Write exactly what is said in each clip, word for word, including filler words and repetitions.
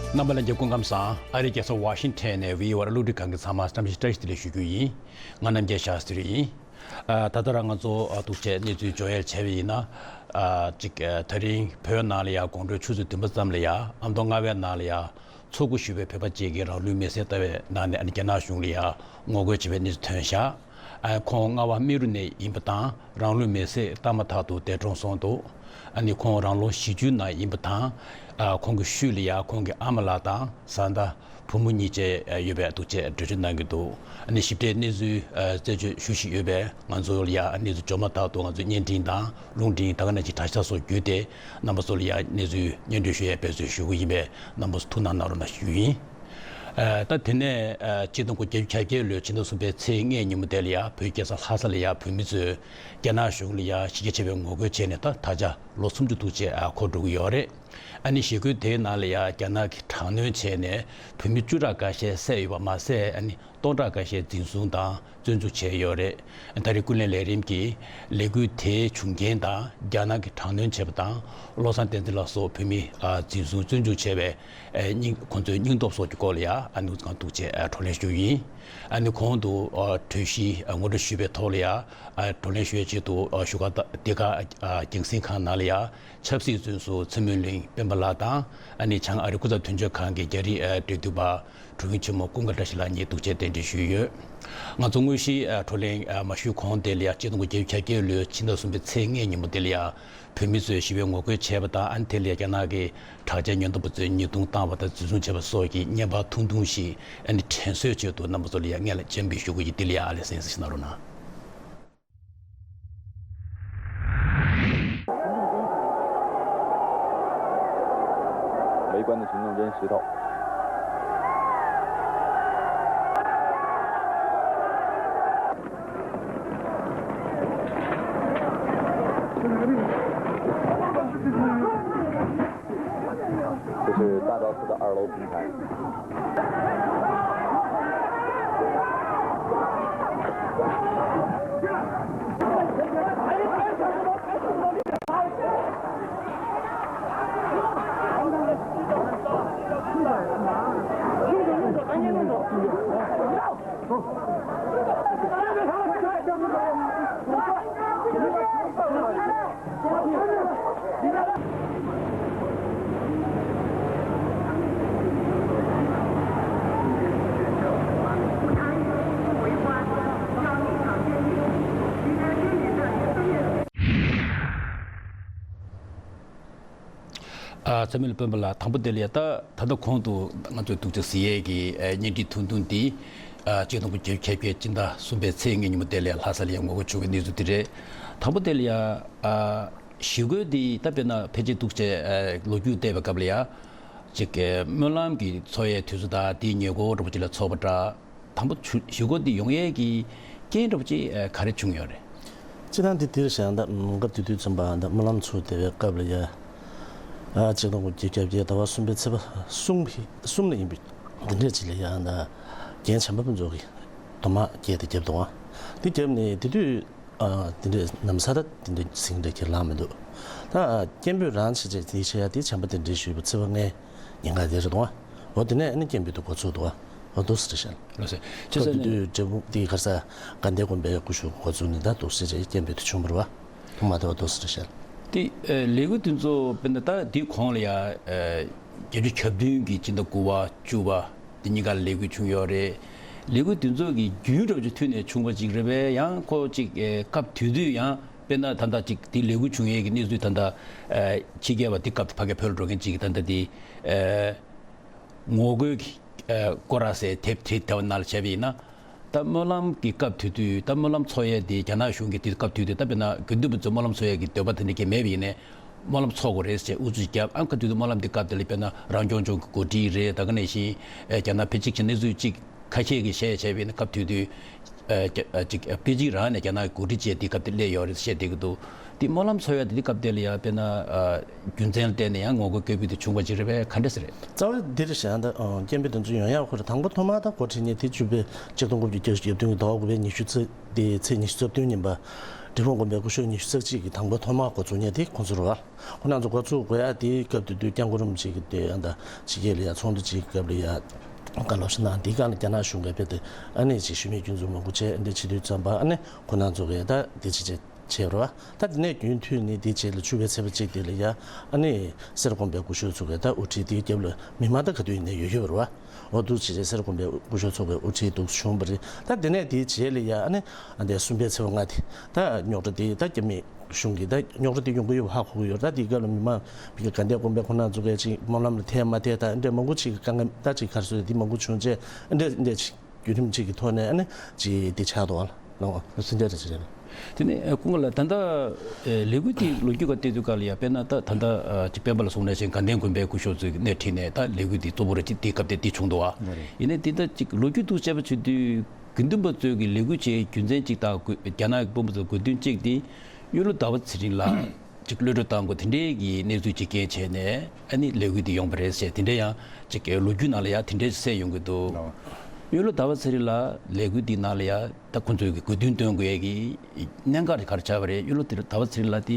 རྣམ་པ་ལྷན་རྒྱས་སྐུ་ཁམས་བཟང་། ཨ་རིའི་རྒྱལ་ས་ཝ་ཤིང་ཊོན་ནས་བྷི་ཨོ་ཨེ་རླུང་འཕྲིན་ཁང་གི་ཚང་མ་བཀྲ་ཤིས་བཀྲ་ཤིས་བདེ་ལེགས་ཞུ་རྒྱུ་ཡིན། ང་རྣམ་རྒྱལ་ཤཱ་སྟྲི་ཡིན། ཨ། ད་ལྟ་རང་ང་ཚོ་ཨ་ཐུག་བཅར་གནས་ཚུལ་འབྱོར་ཡས་བྱས་པ་ཡིན་ན། ཨ། གཅིག་ཨ། ད་རིང་བོད་ནང་ལ་ཡ་དགོང་དྲོའི་ཆུ་ཚོད་བདུན་པ་ཙམ་ལ་ཡ་ཨ་མདོ་རྔ་བའི་ནང་ལ་ཡ་འཚོ་དགོས་ཞུས་པའི་བོད་པ་ཅིག་གིས་རང་ལུས་མེར་སྲེག་བཏང་བའི་ནང་ནས། ཨ་ནི་རྒྱ་ནག་གཞུང་ལ་ཡ་ངོ་རྒོལ་བྱས་པའི་གནས་ཚུལ་ཐོན་ཤག་ཨ། ཁོང་རྔ་བ་སྨི་རུ་ནས་ཡིན་པ་དང་། རང་ལུས་མེར་སྲེག་བཏང་མ་ཐག་ཏུ་འདས་གྲོངས་སོང་འདུག་ཨ་ནི་ཁོང་རང་ལོ་བཞི་བཅུའི་ནང་ཡིན་པ་དང་། ཨ། ཁོང་གི་ཤུལ་ལ་ཡ་ཁོང་གི་ཨ་མ་ལགས་དང་བཟའ་ཟླ། བུ་མོ་གཉིས་བཅས་ཡོད་པའི་འདུག་ཅེས་འགྲེལ་བརྗོད་གནང་གི་འདུག་ཨ་ནི་ཞིབ་ཕྲའི་གནས་ཚུལ་ཨ། རྩད་གཅོད་ཞུ་བཞིན་ཡོད་པས། ང་ཚོ་ལ་ཡ་གནས་ཚུལ་འབྱོར་མ་ཐག་ཏུ་ང་ཚོས་བརྙན་འཕྲིན་དང་རླུང་འཕྲིན། ད་ག་ནང་བཞིན་དྲ་ཤ་སོགས་བརྒྱུད་དེ་རྣམ་པ་ཚོ་ལ་ཡ་གནས་ཚུལ་སྙན་སྒྲོན་ཞུ་ཡས་འབད་བརྩོན་ཞུ་གི་ཡིན་པས། རྣམ་པ་ཚོ་ཐུགས་སྣང་གནང་རོགས་གནང་ཞུ་རྒྱུ་ཡིན། ཨ། ད་དེ་ནས་ཨ། གཅིག་སྟོང་དགུ་བརྒྱ་བརྒྱད་ཅུ་གྱ་བརྒྱད་ལོའི་ཕྱི་ཟླ་གསུམ་པའི་ཚེས་ལྔའི་ཉིན་མོ་དེ་ལ་ཡ་བོད་རྒྱལ་ས་ལྷ་ས་ལ་ཡ་བོད་མི་ཚོས་རྒྱ་ནག་གཞུང་ལ་ཡ་གཞི་རྒྱ་ཆེ་བའི་ངོ་རྒོལ་བྱས་ནས། ད་ད་ཆ་ལོ་སུམ་ཅུ་འདུག་ཅེས་ཨ། འཁོར་འགྲོ་གི་ཡོད་རེད། ཨ་ནི་ཞི་རྒོལ་དེའི་ནང་ལ་ཡ་རྒྱ་ནག་གིས་དྲག་གནོན་བྱས་ནས་བོད་མི་བཅུ་ཕྲག་འགའ་ཤས་བསད་ཡོད་པ་མ་ཟད། ཨ་ནི་སྟོང་ཕྲག་འགའ་ཤས་འཛིན་བཟུང་དང་བཙོན་འཇུག་བྱས་ཡོད་རེད། ད་རེས་ཀུན་གླེང་ལས་རིམ་གྱིས་ལས་འགུལ་དེའི་བྱུང་རྐྱེན་དང་། རྒྱ་ནག་གིས་དྲག་གནོན་བྱས་པ་དང་། བློ་བཟང་བསྟན་འཛིན་ལགས་སོགས་བོད་མི་ཨ། འཛིན་བཟུང་བཙོན་འཇུག་བྱས་པའི་ཨ། སྙིང་། ཁོང་ཚོའི་སྙིང་སྟོབས་སོགས་ཀྱི་སྐོར་ལ་ཡ་ཨ་ནི་ང་ཐུག་ཆེད་ཨ། བགྲོ་གླེང་ཞུ་རྒྱུ་ཡིན། ཨ་ནི་གོང་དུ་ཨ། གྲོས་གཞི་ཨ། ངོ་སྤྲོད་ཞུས་པའི་ཐོག་ལ་ཡ་ཨ། བགྲོ་གླེང་ཞུ་ཡས་ཆེད་དུ་ཨ། བཞུགས་སྒར་ད་ལྟ་ཁ་ཨ། རྒྱང་སྲིང་ཁང་ནང་ལ་ཡ་ཆབ་སྲིད་བཙོན་ཟུར་ཚེ་སྨོན་གླིང་སྤེན་པ་ལགས་དང་། ཨ་ནི་བྱང་ཨ་རི་སྐུ་ཚབ་དོན་གཅོད་ཁང་གི་རྒྱ་རིགས་ཨ། འབྲེལ་མཐུད་པ་དྲུང་ཡིག་ཆེན་མོ་ཀུན་དགའ་བཀྲ་ཤིས་ལགས་གཉིས་འདུག་ཆེད་གདན་འདྲེན་ཞུས་ཡོད། ང་ཚོ་དངོས་གཞིའི་ཨ། བགྲོ་གླེང་ཨ། མ་ཞུས་གོང་དེ་ལ་ཡ་གཅིག་སྟོང་དགུ་བརྒྱ་བརྒྱད་ཅུ་གྱ་བརྒྱད་ལོའི་ཕྱི་ཟླ་གསུམ་པའི་ཚེས་ལྔའི་ཉིན་མོ་དེ་ལ་ཡ་བོད་མི་ཚོས་ཞི་བའི་ངོ་རྒོལ་བྱས་པ་དང་། ཨ་ནི་དེ་ལ་ཡ་རྒྱ་ནག་གི་དྲག་ཆས་ཉེན་རྟོག་པ་ཚོས་ཉེས་རྡུང་བཏང་བ་དང་འཛིན་བཟུང་བྱས་པ་སོགས་ཀྱི་བརྙན་པར་ཐུང་ཐུང་ཞིག་ཨ་ནི་དྲན་གསོའི་ཆེད་དུ་རྣམ་པ་ཚོ་ལ་ཡ་སྔོན་ལ་སྤྱན་འབུལ་ཞུ་གི་ཡིན། དེ་ལ་ཡ་ཨ་ལེ་གསན་གཟིགས་གནང་རོགས་གནང་། 围观的群众扔石头。 这是大昭寺的二楼平台。 ཨ། ཚེ་སྨོན་གླིང་སྤེན་པ་ལགས། དང་པོ་དེ་ལ་ཡ་ད་ད་ལྟ་གོང་དུ་ང་ཚོས་ཐུག་ཆེད་གཟིགས་ཡས་ཀྱི་ཨ། བརྙན་འཕྲིན་ཐུང་ཐུང་འདི། ཨ། གཅིག་སྟོང་དགུ་བརྒྱ་བརྒྱད་ཅུ་གྱ་བརྒྱད་སྤྱི་ཟླ་གསུམ་པའི་ཚེས་ལྔའི་ཉིན་མོ་དེ་ལ་ཡ་ལྷ་ས་ལ་ཡ་ངོ་རྒོལ་བྱུང་བའི་གནས་ཚུལ་དེ་རེད། དང་པོ་དེ་ལ་ཡ་ཨ། ཞི་རྒོལ་འདི་ད་དཔེར་ན་ཕལ་ཆེར་འདུག་ཅེས་ཨ། ལོ་རྒྱུས་བལྟས་པའི་སྐབས་ལ་ཡ་ཅིག་གི་སྨོན་ལམ་གྱི་འཚོགས་ཡས་དུས་ཚོད་དང་དེའི་ཉེ་འཁོར་འདྲ་པོ་ཅིག་ལ་འཚོགས་པ་འདྲ། དང་པོ་ཞི་རྒོལ་འདི་ཡོང་ཡས་ཀྱི་རྐྱེན་འདྲ་པོ་ཅིག་ག་རེ་བྱུང་ཡོད་རེད། སྤྱིར་བཏང་འདི་འདིར་བཞག་ན། ད་སྐབས་དེ་དུས་ཙམ་པ་ད་སྨོན་ལམ་ཚོགས་བསྡད་པའི་སྐབས་ལ་ཡ། ཨ། གཅིག་སྟོང་དགུ་བརྒྱ་བརྒྱད་ཅུ་ཟླ་བ་གསུམ་པའི་ཚེས་པ་གསུམ་གསུམ་ལ་ཡིན་པའི་འདི་འདྲས་ཅིག་ལ་ཡ། ད་རྒན་བྱམས་པ་ཕུན་ཚོགས་ཀྱིས་རྡོག་མ་བརྒྱབ་དེ་བརྒྱབ་འདུག་ཨ། འདི་བརྒྱབ་ནས་དེ་དུས། ཨ། དེ་འདྲའི་ན་བཟའ་ད་དེ་འདྲ་ཟིན་འདྲ་ཁྱེར་ལངས་མི་འདུག་ད་སྐད་འབོད་རང་བྱེད་ཅེས་དེའི་ཆེད་ཡ་དེ་བྱམས་པ་དེ་འདྲའི་ཞུས་པ་ཚེས་པ་ལྔའི་ཉིན་ག་དེ་རེད་འདུག་ཨ། འོ་དེ་ནས་ཨ་ནི་སྐད་འབོད་དུ་འགོ་ཚུགས་འདུག་ཨ། འོ་འདུག་སེ་རེད་ཤག་ལགས་སོ། ཁྱེད་ཚོ་ནི་དུས་འབྲས་སྤུངས་དེ་ག་རེ་ཟ། དགའ་ལྡན་དགོན་པའི་སྐུ་ཞབས་འགོ་བཙུགས་ནས་ད་འདུག་སེ་རེད། སྐད་འབོད་དུ་བྱུང་བ་རེད་བ། ཐོག་མ་དེ་བ་འདུག་སེ་རེད་ཤག་དེ་ལས་འགུལ་དེ་ཚོ་དཔེར་ན་ད་དེའི་གོང་ལ་ཡ་བརྒྱད་ཅུ་གྱ་བདུན་གྱི་སྤྱི་ཟླ་དགུ་པ་བཅུ་པ། དེ་གཉིས་ཀ་ལས་འགུལ་བྱུང་ཡོད་རེད། ལས་འགུལ་དེ་ཚོ་གི་རྒྱུན་འདྲ་པོ་ཅིག་མཐུད་ནས་བྱུང་བ་ཅིག་རེད་པས། ཡང་ཁོ་ཅིག་ཨེ། སྐབས་དེ་དུས་ཡང་དཔེར་ན་ད་ལྟ་ཅིག་དེ་ལས་འགུལ་བྱུང་ཡས་ཀྱི་གནས་ཚུལ་ད་ལྟ་ཨེ། ཕྱི་རྒྱལ་བ་དེ་སྐབས་དེ་ཕ་གིར་བོད་ལ་འགྲོ་མཁན་ཅིག་གིས་ད་ལྟ་དེ་ཨེ། ངོ་རྒོལ་གྱི་ཨེ། སྐོར་ར་ཟེར་དེབ་དེ་དེ་བ་ནང་ལ་བྱས་པ་ཡིན་ན། ད་སྨོན་ལམ་གྱི་སྐབས་དེ་དུས། ད་སྨོན་ལམ་ཚོགས་ཡས་དེ་རྒྱ་ནག་གཞུང་གིས་དེ་སྐབས་དེ་དུས། ད་དཔེར་ན་དགེ་འདུན་པ་ཚོས་སྨོན་ལམ་ཚོགས་ཡས་ཀྱི་འདོད་པ་དེ་འདྲ་གང་ཡང་མེད་པ་ཡིན་ནའི། སྨོན་ལམ་ཚོགས་དགོས་རེད་ཟེར་དབུ་ཁྲིད་བརྒྱབ། ཨ། སྐབས་དེ་དུས་སྨོན་ལམ་འདི་སྐབས་དེ་ལ་དཔེར་ན་རང་སྐྱོང་ལྗོངས་ཀྱི་འགོ་ཁྲིད་རེད། ད་ག་ནང་བཞིན་ཨེ། རྒྱ་ནག་ཕལ་ཆེར་གྱི་གནས་ཚུལ་གཅིག་ཁ་ཤས་ཀྱིས་བཤད་བྱས་པ་ཡིན་ན། སྐབས་དེ་དུས་ཨེ། རྒྱ། ཨེ། ཅིག་ཨེ། པེ་ཅིང་རང་ནས་རྒྱ་ནག་གི་འགོ་ཁྲིད་བྱས་དེ་སྐབས་དེ་སླེབས་ཡོད་རེད་བཤད་བསྡད་ཀྱི་འདུག་དེ་སྨོན་ལམ་ཚོགས་ཡ་དེ་དུས་སྐབས་དེ་ལ་ཡ་དཔེར་ན་ཨ། རྒྱུ་མཚན་ལ་བརྟེན་ནས་ཡང་ངོ་རྒོལ་སྐད་འབོད་དེ་བྱུང་བ་ཅིག་རེད་པས། ག་འདྲ་ཟེར་རེད། རྩ་བ་འདིར་བཞག་ན། ད་སྐད་འབོད་དེ་ཚོ་ཡོང་ཡག་ཁོ་རེ། དང་པོ་ཐོག་མར་ད་འགོ་ཁྲིད་མཁན་དེ་བཅུ་པའི་ཆིག་སྟོང་དགུ་བརྒྱ་བརྒྱད་ཅུ་གྱ་བདུན་གྱི་ཟླ་བ་དགུ་པའི་ཉི་ཤུ་རྩ། དེ་ཚེས་ཉི་ཤུ་རྩ་བདུན་ཉིན་པ། འབྲས་སྤུངས་དགོན་པའི་སྐུ་ཞབས་ཉི་ཤུ་རྩ་གཅིག་གི་དང་པོ་ཐོག་མར་འགོ་འཛུགས་མཁན་དེ་ཁོང་ཚོ་རེད་བ། ཁོང་རྣམ་ཚོ་འགོ་བཙུགས་དགོས་ཡ་དེ་སྐབས་དེ་དུས་སྐྱབས་མགོན་རིན་པོ་ཆེ་གི་དེ་ཡང་ད་ཕྱི་རྒྱལ་ལ་ཡ་ཚོགས་འདུ་ཅིག་སྐབས་ལ་ཡ་བཀའ་སློབ་ཞིག་གནང་། དེའི་སྒང་ལ་རྒྱ་ནག་གཞུང་གིས་དཔེ་དེ་ཨ་ནི་ཅིག་ཞུ་མེད་སྐྱོན་འཛུགས་མང་པོ་བྱས། ཨ་འདྲ་བྱེད་དུས་ཙམ་པ་ཨ་ནི་ཁོང་རྣམ་ཚོ་གིས་ད་དེ་ཅིག་བྱས་བྱས་པ་རེད་བ། ད་དེ་ནས་རྒྱུན་མཐུད་ནས་དེ་རྗེས་ལ་བཅུ་པའི་ཚེས་པ་གཅིག་དེ་ལ་ཡ་ཨ་ནི་སེར་དགོན་པའི་སྐུ་ཞབས་ཚོ་གིས་ད་དབུ་ཁྲིད་དེའི་རྒྱབ་ལ་མི་མང་ད་ག་དུས་ཡིན་ནའི་ཡོད་ཡོད་པ་རེད་བ། འོ་འདུག་བྱས་རྗེས་སེར་དགོན་པའི་སྐུ་ཞབས་ཚོ་གི་དབུ་ཁྲིད་འདུག་བྱུང་བ་རེད། ད་དེ་ནས་དེའི་རྗེས་ལ་ཡ་ཨ་ནི་ཨ་འདས་གསུམ་པའི་ཚེས་པ་ལྔ་དེ་ད་རྙོག་དྲ་དེ་ད་རྒྱ་མི་གཞུང་གིས་ད་རྙོག་དྲ་དེ་ཡོང་གི་ཡོད་པ་ཧ་གོ་གི་ཡོད། ད་དེའི་སྐབས་ལ་མི་མང་བི་ག་དགའ་ལྡན་དགོན་པའི་ཁོང་རྣམ་ཚོ་གིས་ཅིག་སྨོན་ལམ་ལ་ཐལ་མ་ཐལ་ད་ཨ་འདྲས་མང་པོ་ཅིག་གི་དཀའ་ངལ་ད་ཅིག་ག་རེ་ཟེར་དེ་མང་པོ་བྱུང་རྗེས་ཨ་འདྲས་ཨ་འདྲས་ཅིག་བརྒྱུད་རིམ་ཅིག་གི་ཐོག་ནས་ཨ་ནི་ཅིག་དེ་ཆགས་འདུག་ཨ་ལ་ལོ་སུན་ཅ་རེ་ཅི་རེད། དེ་ནས་ཨ་སྐུ་ངོ་ལགས་ད་ལྟ་ཨེ་ལས་འགུལ་དེའི་ལོ་རྒྱུས་སྐོར་བལྟས་དུས་སྐབས་ལ་ཡ་དཔེར་ན་ད་ད་ལྟ་ཨ་ཅིག་སྤེན་པ་ལགས་གསུངས་ནང་བཞིན་དགའ་ལྡན་དགོན་པའི་སྐུ་ཞབས་ཚོས་སྣེ་ཁྲིད་ནས་ད་ལས་འགུལ་དེ་གཙོ་བོ་རེད། དེ་དེ་སྐབས་དེ་དེ་བྱུང་འདུག་ཨ། ལགས་རེད། ཡིན་ནའི་དེ་ལྟར་ཅིག་ལོ་རྒྱུས་དེ་དཔྱད་པ་བྱེད་དུས་དགེ་འདུན་པ་ཚོས་ཀྱི་ལས་འགུལ་བྱེད་རྒྱུ་མཚན་གཅིག་དང་དགོས་རྒྱ་ནག་གི་དཔོན་པོ་ཚོའི་དགོས་འདུན་གཅིག་དེ་གཡུ་ལོ་ཟླ་བ་ཚེ་རིང་ལགས་ཅིག་གློད་གྲོལ་བཏང་དགོས་དེ་འདྲའི་གི་གནས་ཚུལ་ཅིག་རྐྱེན་བྱས་ནས་ཨ་ནི་ལས་འགུལ་དེ་ཡོང་བ་རེད་ཟེར། དེ་འདྲའི་ཡང་ཅིག་ལོ་རྒྱུས་ནང་ལ་ཡང་དེ་འདྲའི་གསལ་ཡོང་གི་འདུག། ལགས། གཡུ་ལོ་ཟླ་བ་ཚེ་རིང་ལགས་ལས་འགུལ་འདི་ནང་ལ་ཡང་ད་ཁོང་ཚོས་ཀྱི་དགོས་འདུན་བཏོན་དགོས་ཡས་ཀྱི་གནད་འགག་རེ་ག་རེ་ཆགས་པ་རེད། གཡུ་ལོ་དེ་ཟླ་བ་ཚེ་རིང་ལགས་དེ་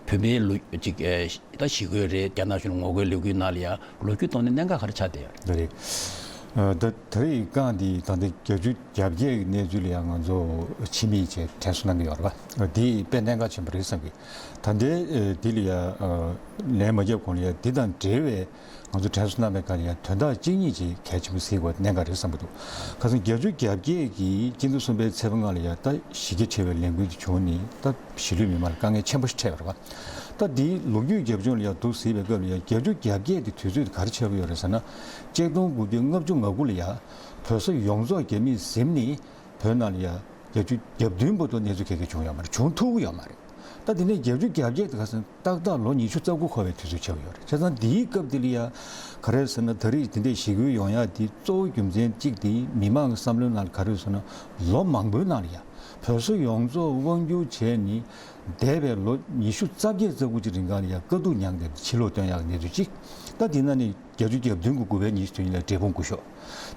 བོད་མིའི་ལོ་ཅིག་ཨེ་ད་ཞི་རྒོལ་རེད། རྒྱ་ནག་གཞུང་ལ་ངོ་རྒོལ་ལས་འགུལ་ནང་ལ་ཡང་ལོ་རྒྱུས་ཐོག་ནས་གནད་འགག་ག་རེ་ཆགས་བསྡད་ཡོད་རེད། ད་རེད། ཨ་ད་ད་རེས་རྐང་འདི་ད་ལྟ་བརྒྱད་ཅུ་གྱ་བརྒྱད་ཀྱི་གནས་ཚུལ་ལ་ཡང་ང་ཚོ་ཕྱི་མིག་བྱས་དྲན་གསོ་གནང་གི་ཡོད་རེད་པ། འདི་དཔེ་གནད་འགག་ཆེན་པོ་རེད་བསམ་གི། ད་ལྟའི་ཨེ་འདི་ལ་ཡང་ཨ་ལན་མ་བརྒྱབ་གོང་ལ་ཡང་འདི་དང་འབྲེལ་བའི་ང་ཚོ་དྲན་གསོ་གནང་བའི་སྒང་ལ་ཡང་དོན་དག་གཅིག་གཉིས་ཅིག་གལ་ཆེན་པོ་གཟིགས་དགོས་གནད་འགག་རེད་བསམ་གྱི་འདུག། ཁ་སང་བརྒྱད་ཅུ་གྱ་བརྒྱད་ཀྱི་སྤྱི་ཟླ་གསུམ་པའི་ཚེས་པ་ལྔ་ལ་ཡང་ད་གཞི་རྒྱ་ཆེ་བའི་ལས་འགུལ་དེ་བྱུང་ནས་ད་གཞིས་ལུས་མི་མང་ལ་དཀའ་ངལ་ཆེན་པོ་ཞིག་འཕྲད་པ་རེད་པ། ད་འདིའི་ལོ་རྒྱུས་རྒྱབ་ལྗོངས་ལ་ཡང་འདུག་གཟིགས་པའི་སྐབས་ལ་ཡང་བརྒྱད་ཅུ་གྱ་བརྒྱད་དེ་དུས་ཚོད་དེ་ག་རེ་ཆགས་ཀྱི་ཡོད་རེད་ཟེར་ན། ཆིག་སྟོང་དགུ་བརྒྱ་ལྔ་བཅུ་ང་དགུ་ལ་ཡང་བོད་ས་ཡོངས་རྫོགས་རྒྱ་མིས་ཟིན་ནས་བོད་ནང་ལ་ཡང་བརྒྱད་ཅུ་གྱ་བདུན་བར་དུ་གནས་ཚུལ་ག་གེ་བྱུང་ཡོད་མ་རེད། བྱུང་ཐུབ་ཀྱི་ཡོད་མ་རེད། ད་དེ་ནས་བརྒྱད་ཅུ་གྱ་བརྒྱད་དེ་ག་ཟེར་ན་ཏག་ཏག་ལོ་ཉི་ཤུ་རྩ་དགུ་འཁོར་བའི་དུས་ཚོད་ཆགས་ཀྱི་ཡོད་རེད། བྱས་ཙང་འདིའི་སྐབས་འདི་ལ་ཡ་ག་རེ་ཟེར་ན་ད་རེས་དེ་འདྲའི་ཞི་རྒོལ་ཡོང་ཡག་འདི་གཙོ་བོ་རྒྱུ་མཚན་གཅིག་དེ་མི་མང་གི་བསམ་བློའི་ནང་ལ་ག་རེ་ཟེར་ན་ལོ་མང་པོའི་ནང་ལ་ཡ་བོད་ས་ཡོངས་རྫོགས་དབང་བསྒྱུར་བྱས་ནས་འདས་པའི་ལོ་ཉི་ཤུ་རྩ་བརྒྱད་རྩ་དགུ་ཅིག་རིང་ག་ལ་ཡ་དཀའ་སྡུག་མྱངས་བསྡད་པའི་ཕྱིར་ལོག་སྟོན་ཡག་གི་གནས་ཚུལ་གཅིག། ད་དེ་ན་ནི་བརྒྱད་ཅུ་གྱ་བདུན་གྱི་དགུ་པའི་ཉི་ཤུ་དོན་གཉིས་ལ་འབྲས་སྤུངས་སྐུ་ཞབས།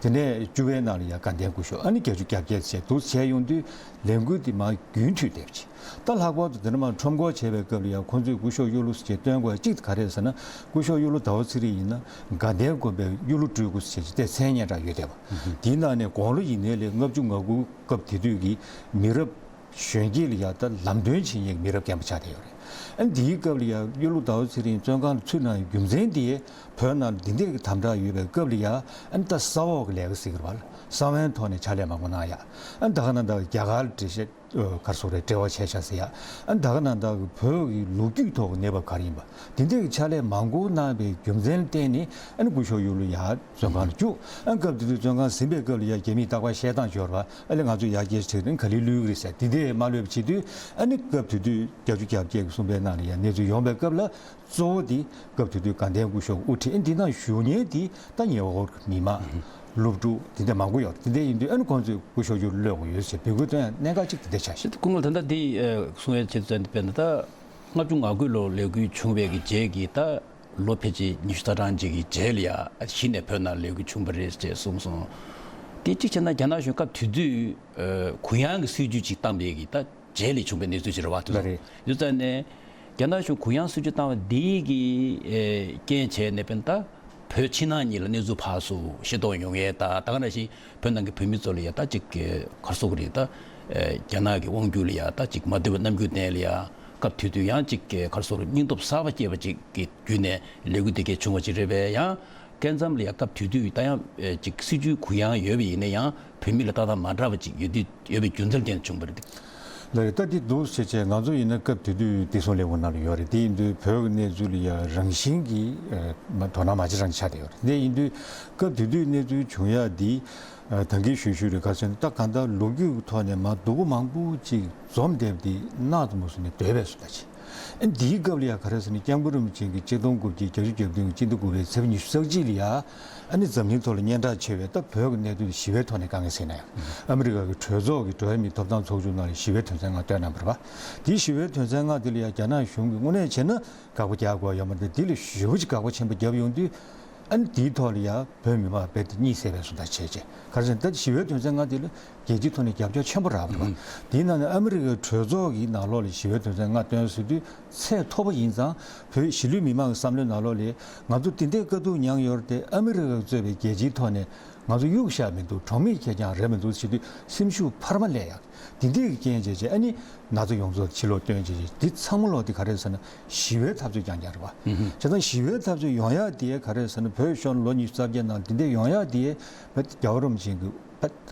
དེ་ནས་བཅུ་པའི་ནང་ལ་ཡ་དགའ་ལྡན་སྐུ་ཞབས། ཨ་ནི་བརྒྱད་ཅུ་གྱ་བརྒྱད་བྱས་འདུག་བྱས་ཡོང་དུས་ལས་འགུལ་འདི་མར་རྒྱུན་མཐུད་བསྡད་པ་ཅིག། ད་ལྷག་པར་དུ་དེ་ནས་མར་ཁྲོམ་སྐོར་བྱས་པའི་སྐབས་ལ་ཡང་ཁོང་ཚོས་སྐུ་ཞབས་གཡུ་ལོ་ཟེར་བྱས་སྟོན་དགོས་གཅིག་ག་རེ་ཟེར་ན། སྐུ་ཞབས་གཡུ་ལོ་ཟླ་བ་ཚེ་རིང་ཡིན་ན་དགའ་ལྡན་དགོན་པའི་གཡུ་ལོ་སྤྲུལ་སྐུ་ཟེར་བྱས་ཅིག་དེ་མཚན་སྙན་གྲགས་ཡོད་བསྡད་པ། དེའི་ནང་ནས་དགུང་ལོ་ཡིན་ནའི་ལས་ལྔ་བཅུ་ང་དགུ་སྐབས་དེ་དུས་ཀྱི་མི་རབས་གཞོན་སྐྱེས་ལ་ཡང་ད་ལམ་སྟོན་བྱེད་མཁན་གྱི་མི་རབས་རྒན་པ་ཆགས་བསྡད་ཡོད་རེད། ཨ་ནི་དེའི་སྐབས་ལ་ཡང་གཡུ་ལོ་ཟླ་བ་ཚེ་རིང་བཙོན་ཁང་ལ་ཚུད་གནང་བའི་རྒྱུ་མཚན་དེ་བོད་ནང་ལ་འདི་འདྲས་ཀྱི་དམ་དྲག་ཡོད་པའི་སྐབས་ལ་ཡང་ཨ་ནི་ད་ས་འོག་གི་ལས་ཀ་ཟེར་གྱི་རེད་པ། ས་བོན་ཐོག་ནས་ཕྱག་ལས་མང་པོ་གནང་ཡ། ཨ་ནི་ད་ག་ནང་ད་རྒྱ་གར་ལ་འགྲེལ་བཤད་ཨོ་ག་རེ་ཟེར་དགོས་རེད། འབྲེལ་བ་བྱས་ཤག་ཟེར་ཡ། ཨ་ནི་ད་ག་ནང་ད་བོད་ཀྱི་ལོ་རྒྱུས་ཐོག་གི་གནས་བབ་ག་རེ་ཡིན་པ་འདི་འདྲས་ཀྱི་ཕྱག་ལས་མང་པོ་གནང་བའི་རྒྱུ་མཚན་ལ་བརྟེན་ནས་ཨ་ནི་སྐུ་ཞབས་གཡུ་ལོ་ཡར་བཙོན་ཁང་ལ་བཅུག། ཨ་ནི་སྐབས་དེ་དུས་བཙོན་ཁང་ཟིན་པའི་སྐབས་ལ་ཡ་རྒྱ་མིས་རྟག་པར་བཤད་སྟངས་ཅིག་ཡོད་རེད་པ། ཨ་ལས་ང་ཚོ་ཡར་རྒྱས་ཆེ་རིང་ག་ལེར་བླུག་གི་རེད་ཟེར་དེ་འདྲས་མ་ལྷོད་པ་བྱེད་དུས་ཨ་ནི་སྐབས་དེ་དུས་བརྒྱད་ཅུ་གྱ་བརྒྱད་ཀྱི་གསུམ་པའི་ནང་ལ་ཡ་གནས་ཚུལ་ཡོང་བའི་སྐབས་ལ་གཙོ་བོ་དེ་སྐབས་དེ་དུས་དགའ་ལྡན་སྐུ་ཞབས་དབུ་ཁྲིད། ཨ་ནི་འདི་ནང་བཞུགས་མཁན་དེ་ད་ཉེ་འཁོར་གྱི་མི་མང་། སློབ་ཕྲུག་དེ་འདྲ་མང་པོ་ཡོད་རེད། དེ་འདྲ་ཡིན་དུས་ཨ་ནི་ཁོང་ཚོས་སྐུ་ཞབས་གཡུ་ལོ་གློད་དགོས་ཡོད་ཟེར་འབོད་སྐུལ་བཏོན་ཡ་གནད་འགག་ཅིག་དེ་འདྲ་ཆགས་ཤག། སྐུ་ངོ་ད་ལྟ་འདི་ཨ་གསུང་ཡ་ཆེད་དུ་བཙལ་ནས་དཔེར་ན་ད་ལྔ་བཅུ་ང་དགུ་ལོ་ལས་འགུལ་བྱུང་བའི་གི་རྗེས་ཀྱི་ད་ལོ་ཕལ་ཆེར་ཉི་ཤུ་རྩ་གྲངས་ཅིག་གི་རྗེས་ལ་ཡ་གཞི་ནས་བོད་ནང་ལས་འགུལ་བྱུང་བ་རེད་ཅེས་གསུངས་སོང་། དེ་གཅིག་བྱས་ན་རྒྱ་ནག་གཞུང་སྐབས་དེ་དུས་ཨ་གུ་ཡངས་ཀྱི་སྲིད་ཇུས་ཅིག་བཏང་བའི་གི་ད་རྗེས་ལ་བྱུང་བའི་གནས་ཚུལ་ཞིག་རེད་བ། དེ་ལགས་རེད། དུས་ཙམ་ནས་རྒྱ་ནག་གཞུང་གུ་ཡངས་སྲིད་ཇུས་བཏང་བ་འདིའི་གི་ཨེ་རྐྱེན་བྱས་ནས་དཔེར་ན་ད་བོད་ཕྱི་ནང་གཉིས་ལ་གནས་ཚུལ་ཕར་ཚུར་ཤེས་རྟོགས་ཡོང་ཡས་ད་ད་ག་ནང་བཞིན་བོད་ནང་གི་བོད་མི་ཚོ་ལ་ཡ་ད་ཅིག་ག་རེ་ཟེར་དགོས་རེད། ད་ཨེ་རྒྱ་ནག་གི་དབང་སྒྱུར་ལ་ཡ་ད་ཅིག་མ་འདོད་པའི་རྣམ་འགྱུར་བསྟན་ལ་ཡ་སྐབས་དེ་དུས་ཡང་ཅིག་ག་རེ་ཟེར་དགོས་རེད། སྙིང་སྟོབས་གསར་པ་སྐྱེས་པ་ཅིག་གི་བརྒྱུད་ནས་ལས་འགུལ་དེ་གས་བྱུང་བ་ཅིག་རེད་པས། ཡང་སྐབས་མཚམས་ལ་ཡ་སྐབས་དེ་དུས་ད་ཡང་ཨེ་ཅིག་སྲིད་ཇུས་གུ་ཡངས་ཡོད་པ་ཡིན་ན་ཡང་བོད་མི་ལ་ལྟ་སྟངས་མ་འདྲ་བ་ཅིག་ཡོད་དུས་ཡོད་པའི་རྒྱུ་མཚན་ལ་བརྟེན་ནས་བྱུང་བ་རེད། ལགས་རེད། ད་འདི་འདུག་བྱས་བྱས་ང་ཚོ་ཡིན་ན་སྐབས་དེ་དུས་བདེ་སྲུང་ལས་ཁུངས་ནང་ལ་ཡོད་རེད། དེ་ཡིན་དུས་བོད་ཀྱི་གནས་ཚུལ་ལ་ཡ་རང་བཞིན་གྱིས་ཨ་མ་དོ་སྣང་མ་བྱེད་རང་ཆགས་བསྡད་ཡོད་རེད། དེ་ཡིན་དུས་སྐབས་དེ་དུས་གནས་ཚུལ་བྱུང་ཡ་འདི་ཨ་ད་གིན་ཞུས་ཞུས་རེད། ག་རེ་ཟེར་ན་ད་གང་ལྟར་ལོ་རྒྱུས་ཀྱི་ཐོག་ནས་མར་སྡུག་པོ་མང་པོ་ཅིག་འཛོམས་བསྡད་པ་འདི་གནག་ཏུ་མ་བཟོས་ནས་སྡོད་པའི་བཟོ་ལྟ་ཅིག། ཨ་འདིའི་སྐབས་ལ་ཡ་ག་རེ་ཟེར་ན་སྐྱབས་མགོན་རིན་པོ་ཆེ་གིས་ཆིག་སྟོང་དགུ་བརྒྱ་བརྒྱད་ཅུ་གྱ་བདུན་གྱི་སྤྱི་ཟླ་དགུ་པའི་ཚེས་པ་ཉི་ཤུ་རྩ་གཅིག་ལ་ཡ་ཨ་ནི་འཛམ་གླིང་ཐོག་ལ་སྙན་གྲགས་ཆེ་བའི་ད་བོད་ཀྱི་གནད་དོན་དེ་ཞི་བའི་ཐོག་ནས་དཀའ་ངལ་སེལ་གནང་ཡ། ཨ་མི་རི་ཀ་གི་གྲོས་ཚོགས་ཀྱི་འགྲོ་བ་མིའི་ཐོབ་ཐང་ཚོགས་ཆུང་ནང་ལ་ཞི་བའི་དོན་ཚན་ལྔ་བཏོན་གནང་བ་རེད་པ། དེའི་ཞི་བའི་དོན་ཚན་ལྔ་དེ་ལ་ཡ་རྒྱ་ནག་གཞུང་གིས་དངོས་གནས་བྱས་ན་དགག་པ་རྒྱག་དགོས་ཡོད་མ་རེད། དེ་ལས་ཞེ་པོ་ཅིག་དགག་པ་ཆེན་པོ་བརྒྱབ་ཡོང་དུས། ཨ་ནི་དེའི་ཐོག་ལ་ཡང་བོད་མི་མང་རྦད་དེ་གཉིད་སད་པའི་བཟོ་ལྟ་བྱས་བྱས། ག་རེ་ཟེར་ན་ད་ཞི་བའི་དོན་ཚན་ལྔ་དེ་ལ་རྒྱལ་སྤྱིའི་ཐོག་ནས་རྒྱབ་སྐྱོར་ཆེན་པོ་རག་པ་རེད་པ། དེའི་ནང་ནས་ཨ་མི་རི་ཀའི་གྲོས་ཚོགས་ཀྱི་ནང་ལོགས་ལ་ཞི་བའི་དོན་ཚན་ལྔ་བཏོན་ཟེར་དུས་ཚད་མཐོ་པོ་ཡིན་ཙང་། བོད་གཞིས་ལུས་མི་མང་གི་བསམ་བློའི་ནང་ལོགས་ལ་ང་ཚོ་དེ་འདྲའི་དཀའ་སྡུག་མྱངས་ཡོད་རེད་དེ། ཨ་མི་རི་ཀ་གིས་གཙོས་པའི་རྒྱལ་སྤྱིའི་ཐོག་ནས་ང་ཚོ་གཡུག་བཞག་མི་འདུག་གྲོགས་མེད་ཁེར་རྐྱང་རེད་མི་འདུག་ཟེར་དུས་སེམས་ཤུགས་འཕར་མ་སླེབས་ཡག་དེ་འདྲའི་རྐྱེན་བྱས་བྱས། ཨ་ནི་ན་ཚ་ཡོངས་རྫོགས་ཕྱི་ལོགས་བཏོན་བྱས་བྱས། འདི་ཚང་མ་ལོག་དེ་ག་རེ་ཟེར་ན་ཞི་བའི་འཐབ་རྩོད་རྐྱང་རྐྱང་རེད་པ། བྱས་ཙང་ཞི་བའི་འཐབ་རྩོད་ཡོང་ཡག་དེ་ག་རེ་ཟེར་ན་བོད་གཞུང་ལོ་ཉི་ཤུ་རྩ་བརྒྱད་ནང་དེ་འདྲའི་ཡོང་ཡག་དེ་རྒྱལ་བ་རིན་པོ་ཆེ་གིས་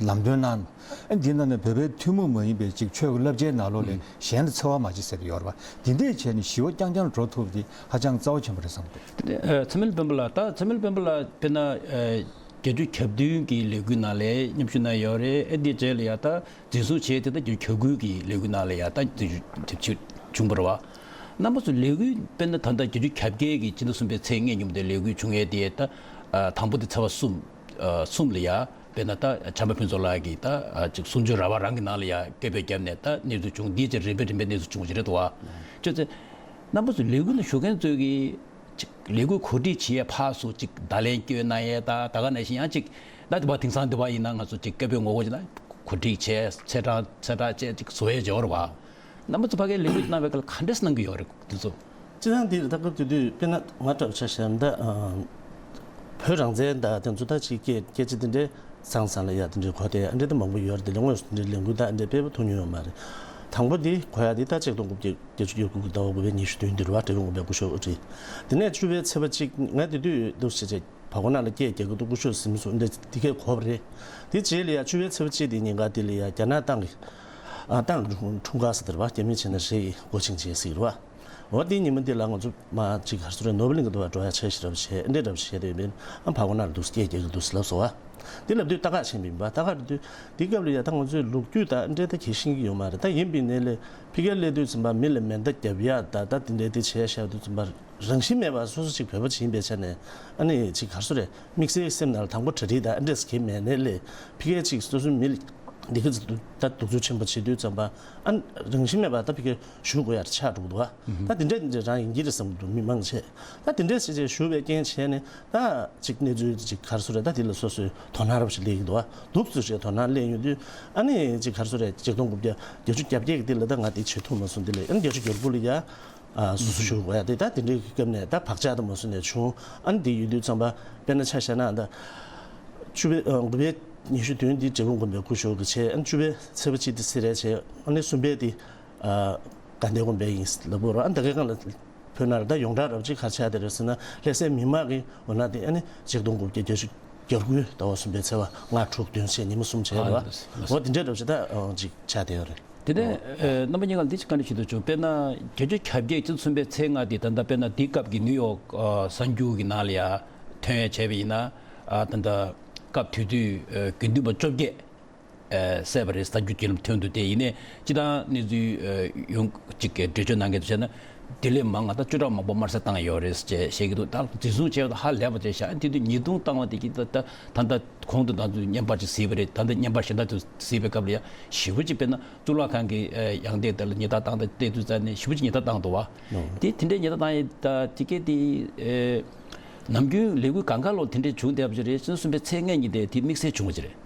ལམ་སྟོན་གནང་། ཨ་ནི་འདི་ནང་ནས་བོད་པའི་ཐུན་མོང་མ་ཡིན་པའི་ཅིག་ཆོས་ཀྱི་བསླབ་བྱའི་ནང་ལོགས་ལ་གཞན་དང་འཚེ་བ་མ་བྱེད་ཟེར་དེ་ཡོད་རེད་པ། དེ་འདྲས་བྱས་ནས་ཞི་བ་རྐྱང་རྐྱང་འགྲོ་ཐུབ་དེ་ཧ་ཅང་རྩ་བ་ཆེན་པོ་རེད་བསམ་གྱི་འདུག། ཨ་ཚེ་དམན་སྤེན་པ་ལགས། ད་ཚེ་དམན་སྤེན་པ་ལགས་དཔེར་ན་ཨ་བརྒྱད་ཅུ་གྱ་བདུན་གྱི་ལས་འགུལ་ནང་ལ་མཉམ་ཞུགས་གནང་ཡོད་རེད། ཨ་འདིའི་རྗེས་ལ་ཡ་ད་འཛིན་བཟུང་བྱས་ཏེ་ད་བརྒྱད་ཅུ་གྱ་དགུ་གི་ལས་འགུལ་ནང་ལ་ཡ་ད་འཛིན་བཟུང་བྱུང་བ་རེད་པ། རྣམ་པ་ཚོ་ལས་འགུལ་དཔེར་ན་ད་ལྟ་བརྒྱད་ཅུ་གྱ་བརྒྱད་ཀྱི་སྤྱི་ཟླ་གསུམ་པའི་ཚེས་ལྔ་ཉིན་མོ་དེ་ལས་འགུལ་བྱུང་ཡས་དེ་ད་ཨ་དང་པོ་དེ་ཚེས་པ་གསུམ་ཨ་གསུམ་ལ་ཡ། དཔེར་ན་ད་བྱམས་པ་ཕུན་ཚོགས་ལགས་ཀྱིས་ད་ཨ་ཅིག་གསུང་ཆོས་ར་བ་རང་གི་ནང་ལ་ཡ་སྐད་འབོད་བརྒྱབ་ནས་ད་གནས་ཚུལ་བྱུང་། འདིའི་རྗེས་རིམ་པས་རིམ་པས་གནས་ཚུལ་བྱུང་བ་ཞིག་རེད་འདུག་བ། ཅོ་ཙེ། རྣམ་པ་ཚོ་ལས་འགུལ་ལ་ཞུགས་མཁན་ཚོས་ཀྱིས་ཅིག་ལས་འགུལ་གོ་སྒྲིག་བྱེད་ཡས་ཕར་ཚུར་ཅིག་བརྡ་ལན་བསྐྱོན་གནང་ཡས། ད་ད་ག་ནང་བཞིན་ཡང་ཅིག་ད་དེ་བ་དེང་སང་དེ་བ་ཡིན་ན་ང་ཚོ་ཅིག་སྐད་འབོད་ངོ་རྒོལ་བྱེད་ན་གོ་སྒྲིག་བྱས། ཚེས་གྲངས་ཚེས་གྲངས་བཅས་ཅིག་བཟོ་ཡས་བྱེད་པ་རེད་བ། རྣམ་པ་ཚོ་ཕ་གིར་ལས་འགུལ་གནང་བའི་སྐབས་ལ་ག་འདྲས་གནང་གི་ཡོད་རེད་འདི་ཚོ། སྤྱིར་བཏང་འདི་ད་སྐབས་དེ་དུས་དཔེར་ན་ང་འདྲ་བོ་ཆ་བཞག་ན་ད་ཨ་བོད་རང་བཙན་ད་དེ་ཚོ་ད་ཅིག་སྐད་སྐད་ཆ་དེ་འདྲའི་ཚང་ཚང་ལ་ཡ་དེ་འདྲའི་གོ་དེ་ཨ་འདྲ་ད་མང་པོ་ཡོད་རེད། དེ་ལས་དངོས་སུ་དེ་འདྲའི་ལས་འགུལ་ད་ཨ་འདྲ་དཔེ་པོ་ཐུག་མྱོང་ཡོད་མ་རེད། དང་པོ་འདི་གོ་ཡ་དེ་ད་ཆིག་སྟོང་དགུ་བརྒྱ་བརྒྱད་ཅུ་གྱ་དགུ་གི་ཟླ་བ་དགུ་པའི་ཉི་ཤུ་བདུན་འདིར་བ་འབྲས་སྤུངས་དགོན་པའི་སྐུ་ཞབས་དབུ་ཁྲིད། དེ་ནས་བཅུ་པའི་ཚེས་པ་གཅིག་ང་དེ་དུས་འདུག་བྱས་བྱས་བར་སྐོར་ནང་ལ་སྐད་རྒྱག་གི་འདུག་སྐུ་ཞབས་ཟིན་སོང་འདི་འདི་གས་གོ་བ་རེད། དེ་རྗེས་ལ་ཡ་བཅུ་པའི་ཚེས་པ་གཅིག་དེ་ཉིན་ཀ་དེ་ལ་ཡ་རྒྱ་ནག་ཏང་གི་ཨ་ཏང་འཁྲུངས་སྐར་ཟེར་དེ་རེད་བ། རྒྱ་མིས་བྱས་ན་རེད་གི་འགོ་ཆེན་བྱས་ཟིག་རེད་བ། འོ་དེ་ཉིན་མོ་འདི་ལ་ང་ཚོ་མ་ཅིག་ག་རེ་ཟེར་རེད། ནོར་བུ་གླིང་གི་འདུག་བ་འགྲོ་ཡ་འཆར་གཞི་འདྲ་བོ་བྱས་འདི་འདྲ་བོ་བྱས་དེ་མིན་ཨ་བར་སྐོར་ནང་ལ་འདུག་སྐད་རྒྱག་གི་འདུག་ཟེར་ལབ་སོང་བ། འདི་ལབ་དུས་ལྟ་ག་ཕྱིན་པ་ཡིན་པ། ལྟ་ག་རེད་དུས་འདི་སྐབས་ལ་ཡ་ད་ང་ཚོས་ལོ་རྒྱུས་དང་འདྲ་ད་གལ་ཤེས་ཀྱི་ཡོད་མ་རེད། ད་ཡིན་པའི་ནས་ལས་ཕ་གིར་སླེབས་དུས་ཙམ་པ་མི་ལ་མེ་མདའ་རྒྱབ་ཡ་ད་ད་དེ་འདྲ་དེ་བྱས་བཞག་དུས་ཙམ་པ། རང་བཞིན་མེད་པར་སོ་སོ་ཅིག་བོད་པ་ཅིག་ཡིན་པའི་ཆ་ནས་ཨ་ནི་ཅིག་ག་རེ་ཟེར་རེད། དམིགས་བསལ་སེམས་ནང་ལ་དང་པོ་གྲ་སྒྲིག་དང་ཨ་འདྲས་གང་མེད་ནའི་ལས་ཕ་གིར་ཅིག་སོ་སོའི་མི་ལ་འདི་ག་ཚོད་ད་གདུག་རྩུབ་ཆེན་པོ་བྱེད་དུས་ཙམ་པ་ཨ་རང་བཞིན་མེད་པར་ད་ཕ་གིར་བཞུགས་དགོས་ཡ་ཆགས་འགྲོ་གི་འདུག་ཨ། ད་དེ་འདྲས་དེ་འདྲས་རང་ཡིན་གྱི་རེད་བསམ་གྱི་འདུག་མི་མང་ཆེ། ད་དེ་འདྲས་བྱས་བྱས་བཞུགས་པའི་རྐྱེན་བྱས་ནས་ད་ཅིག་གནས་ཚུལ་ཅིག་ག་རེ་ཟེར་རེད། ད་དེ་ལ་སོ་སོའི་དོ་སྣང་རབ་ཞིག་སླེབས་ཀྱི་འདུག་ཨ། འདུག་ཚུལ་བྱས་དོ་སྣང་སླེབས་ཡོང་དུས་ཨ་ནི་ཅིག་ག་རེ་ཟེར་རེད། ཆིག་སྟོང་དགུ་བརྒྱ་བརྒྱད་ཅུ་གྱ་བརྒྱད་ཀྱི་དེ་ལ་ད་ང་དེ་བྱེད་ཐུབ་མ་སོང་། དེ་ལ་ཨ་ནི་བརྒྱད་ཅུ་གྱ་དགུ་ལ་ཡ། ཨ་སོ་སོ་ཞུ་དགོས་ཡ་དེ་ད་དེ་འདྲའི་སྐབས་ནས་ད་བག་ཆགས་དང་མ་སོང་ནས་བྱུང་། ཨ་ནི་དེ་ཡོད་དུས་ཙམ་པ་དཔེར་ན་ཆ་བཞག་ན་ད་བཅུ་པའི་ཨ་དགུ་པའི་ཉི་ཤུ་བདུན་འདི་འབྲས་སྤུངས་དགོན་པའི་སྐུ་ཞབས་ཀྱི་བྱས། ཨ་ནི་བཅུ་པའི་ཚེས་པ་གཅིག་དེ་སེ་རལ་བྱས། ཨ་ནི་གསུམ་པའི་དེ་ཨ་དགའ་ལྡན་དགོན་པའི་ཡིན་ལབ་དགོས་རེད། ཨ་ནི་ད་གའི་སྒང་ལ་བོད་ནང་ལ་ད་ཡོངས་གྲགས་རབ་ཅིག་ག་རེ་ཆགས་བསྡད་རེད་ཟེར་ན་ལྷ་སའི་མི་མང་གི་འོ་ན་དེ་ཨ་ནི་ཆིག་སྟོང་དགུ་བརྒྱ་བརྒྱད་ཅུ་གྱ་དགུའི་ཟླ་བ་གསུམ་པའི་ཚེས་པ་ལྔ་དྲུག་བདུན་བཅས་ཉིན་མོ་གསུམ་བྱས་རེད་བ། འོ་དེ་འདྲའི་རབ་ཅིག་ད་ཅིག་ཆགས་བསྡད་ཡོད་རེད། དེ་ནས་ཨ་རྣམ་པ་གཉིས་ཀ་ལ་འདི་ཅིག་བཀའ་འདྲི་ཞུ་འདོད་བྱུང་། དཔེར་ན་བརྒྱད་ཅུ་གྱ་བརྒྱད་སྤྱི་ཟླ་གསུམ་པའི་ཚེས་ལྔ་དེ་ད་ལྟ་དཔེར་ན་འདི་སྐབས་ཀྱི་ནིའུ་ཡོག་ཨ་གསར་འགྱུར་གྱི་ནང་ལ་ཡ་ཐོན་ཡ་བྱས་པ་ཡིན་ན། ཨ་ད་ལྟ་སྐབས་དེ་དུས་ཨ་དགེ་འདུན་པ་བཅོ་བརྒྱད་ཨ་བསད་པ་རེད་གསར་འགྱུར་བརྒྱུད་ལམ་ཐོན་འདུག་སྟེ། ཡིན་ནའི་སྤྱིར་བཏང་གནས་ཚུལ་ཨ་ཡོངས་གཅིག་གི་འགྲེལ་བརྗོད་གནང་མཁན་ཚོ་བྱས་ན་དེ་ལས་མང་ང་ད་བཅུ་ཕྲག་མང་པོ་དམར་གསོད་བཏང་ཡོད་རེད་ཅེས་བཤད་ཀྱི་འདུག་ད་འཛིན་བཟུང་བྱས་པ་ཧ་ལས་པ་བྱས་ཤག་དེ་དུས་ཉེས་རྡུང་བཏང་བ་དེ་གིས་ད་ད་ད་ལྟ་གོང་དུ་ད་དུང་བརྙན་པར་ཅིག་གཟིགས་པ་རེད། ད་ལྟ་བརྙན་པར་གཞན་དག་ཅིག་གཟིགས་པའི་སྐབས་ལ་ཡ་ཞེ་པོ་ཅིག་དཔེར་ན་གཙུག་ལག་ཁང་གི་ཨ་ཡང་སྟེང་དེ་ལ་ཉེས་རྡུང་བཏང་སྟེ་བལྟས་དུས་ཙམ་ནས་ཞེ་པོ་ཅིག་ཉེས་རྡུང་བཏང་འདུག་བ། ཨོ། དེ་དེ་འདྲའི་ཉེས་རྡུང་བཏང་ཡས་ད་དེ་གས་དེ་ཨེ་ནམ་རྒྱུན་ལས་འགུལ་གང་ག་ལོ་དེ་འདྲའི་བྱུང་བསྡད་པ་ཅིག་རེད། སྤྱི་ཟླ་གསུམ་པའི་ཚེས་ལྔ་ཉིན་དེ་དེ་དམིགས་བསལ་བྱུང་བ་ཅིག་རེད།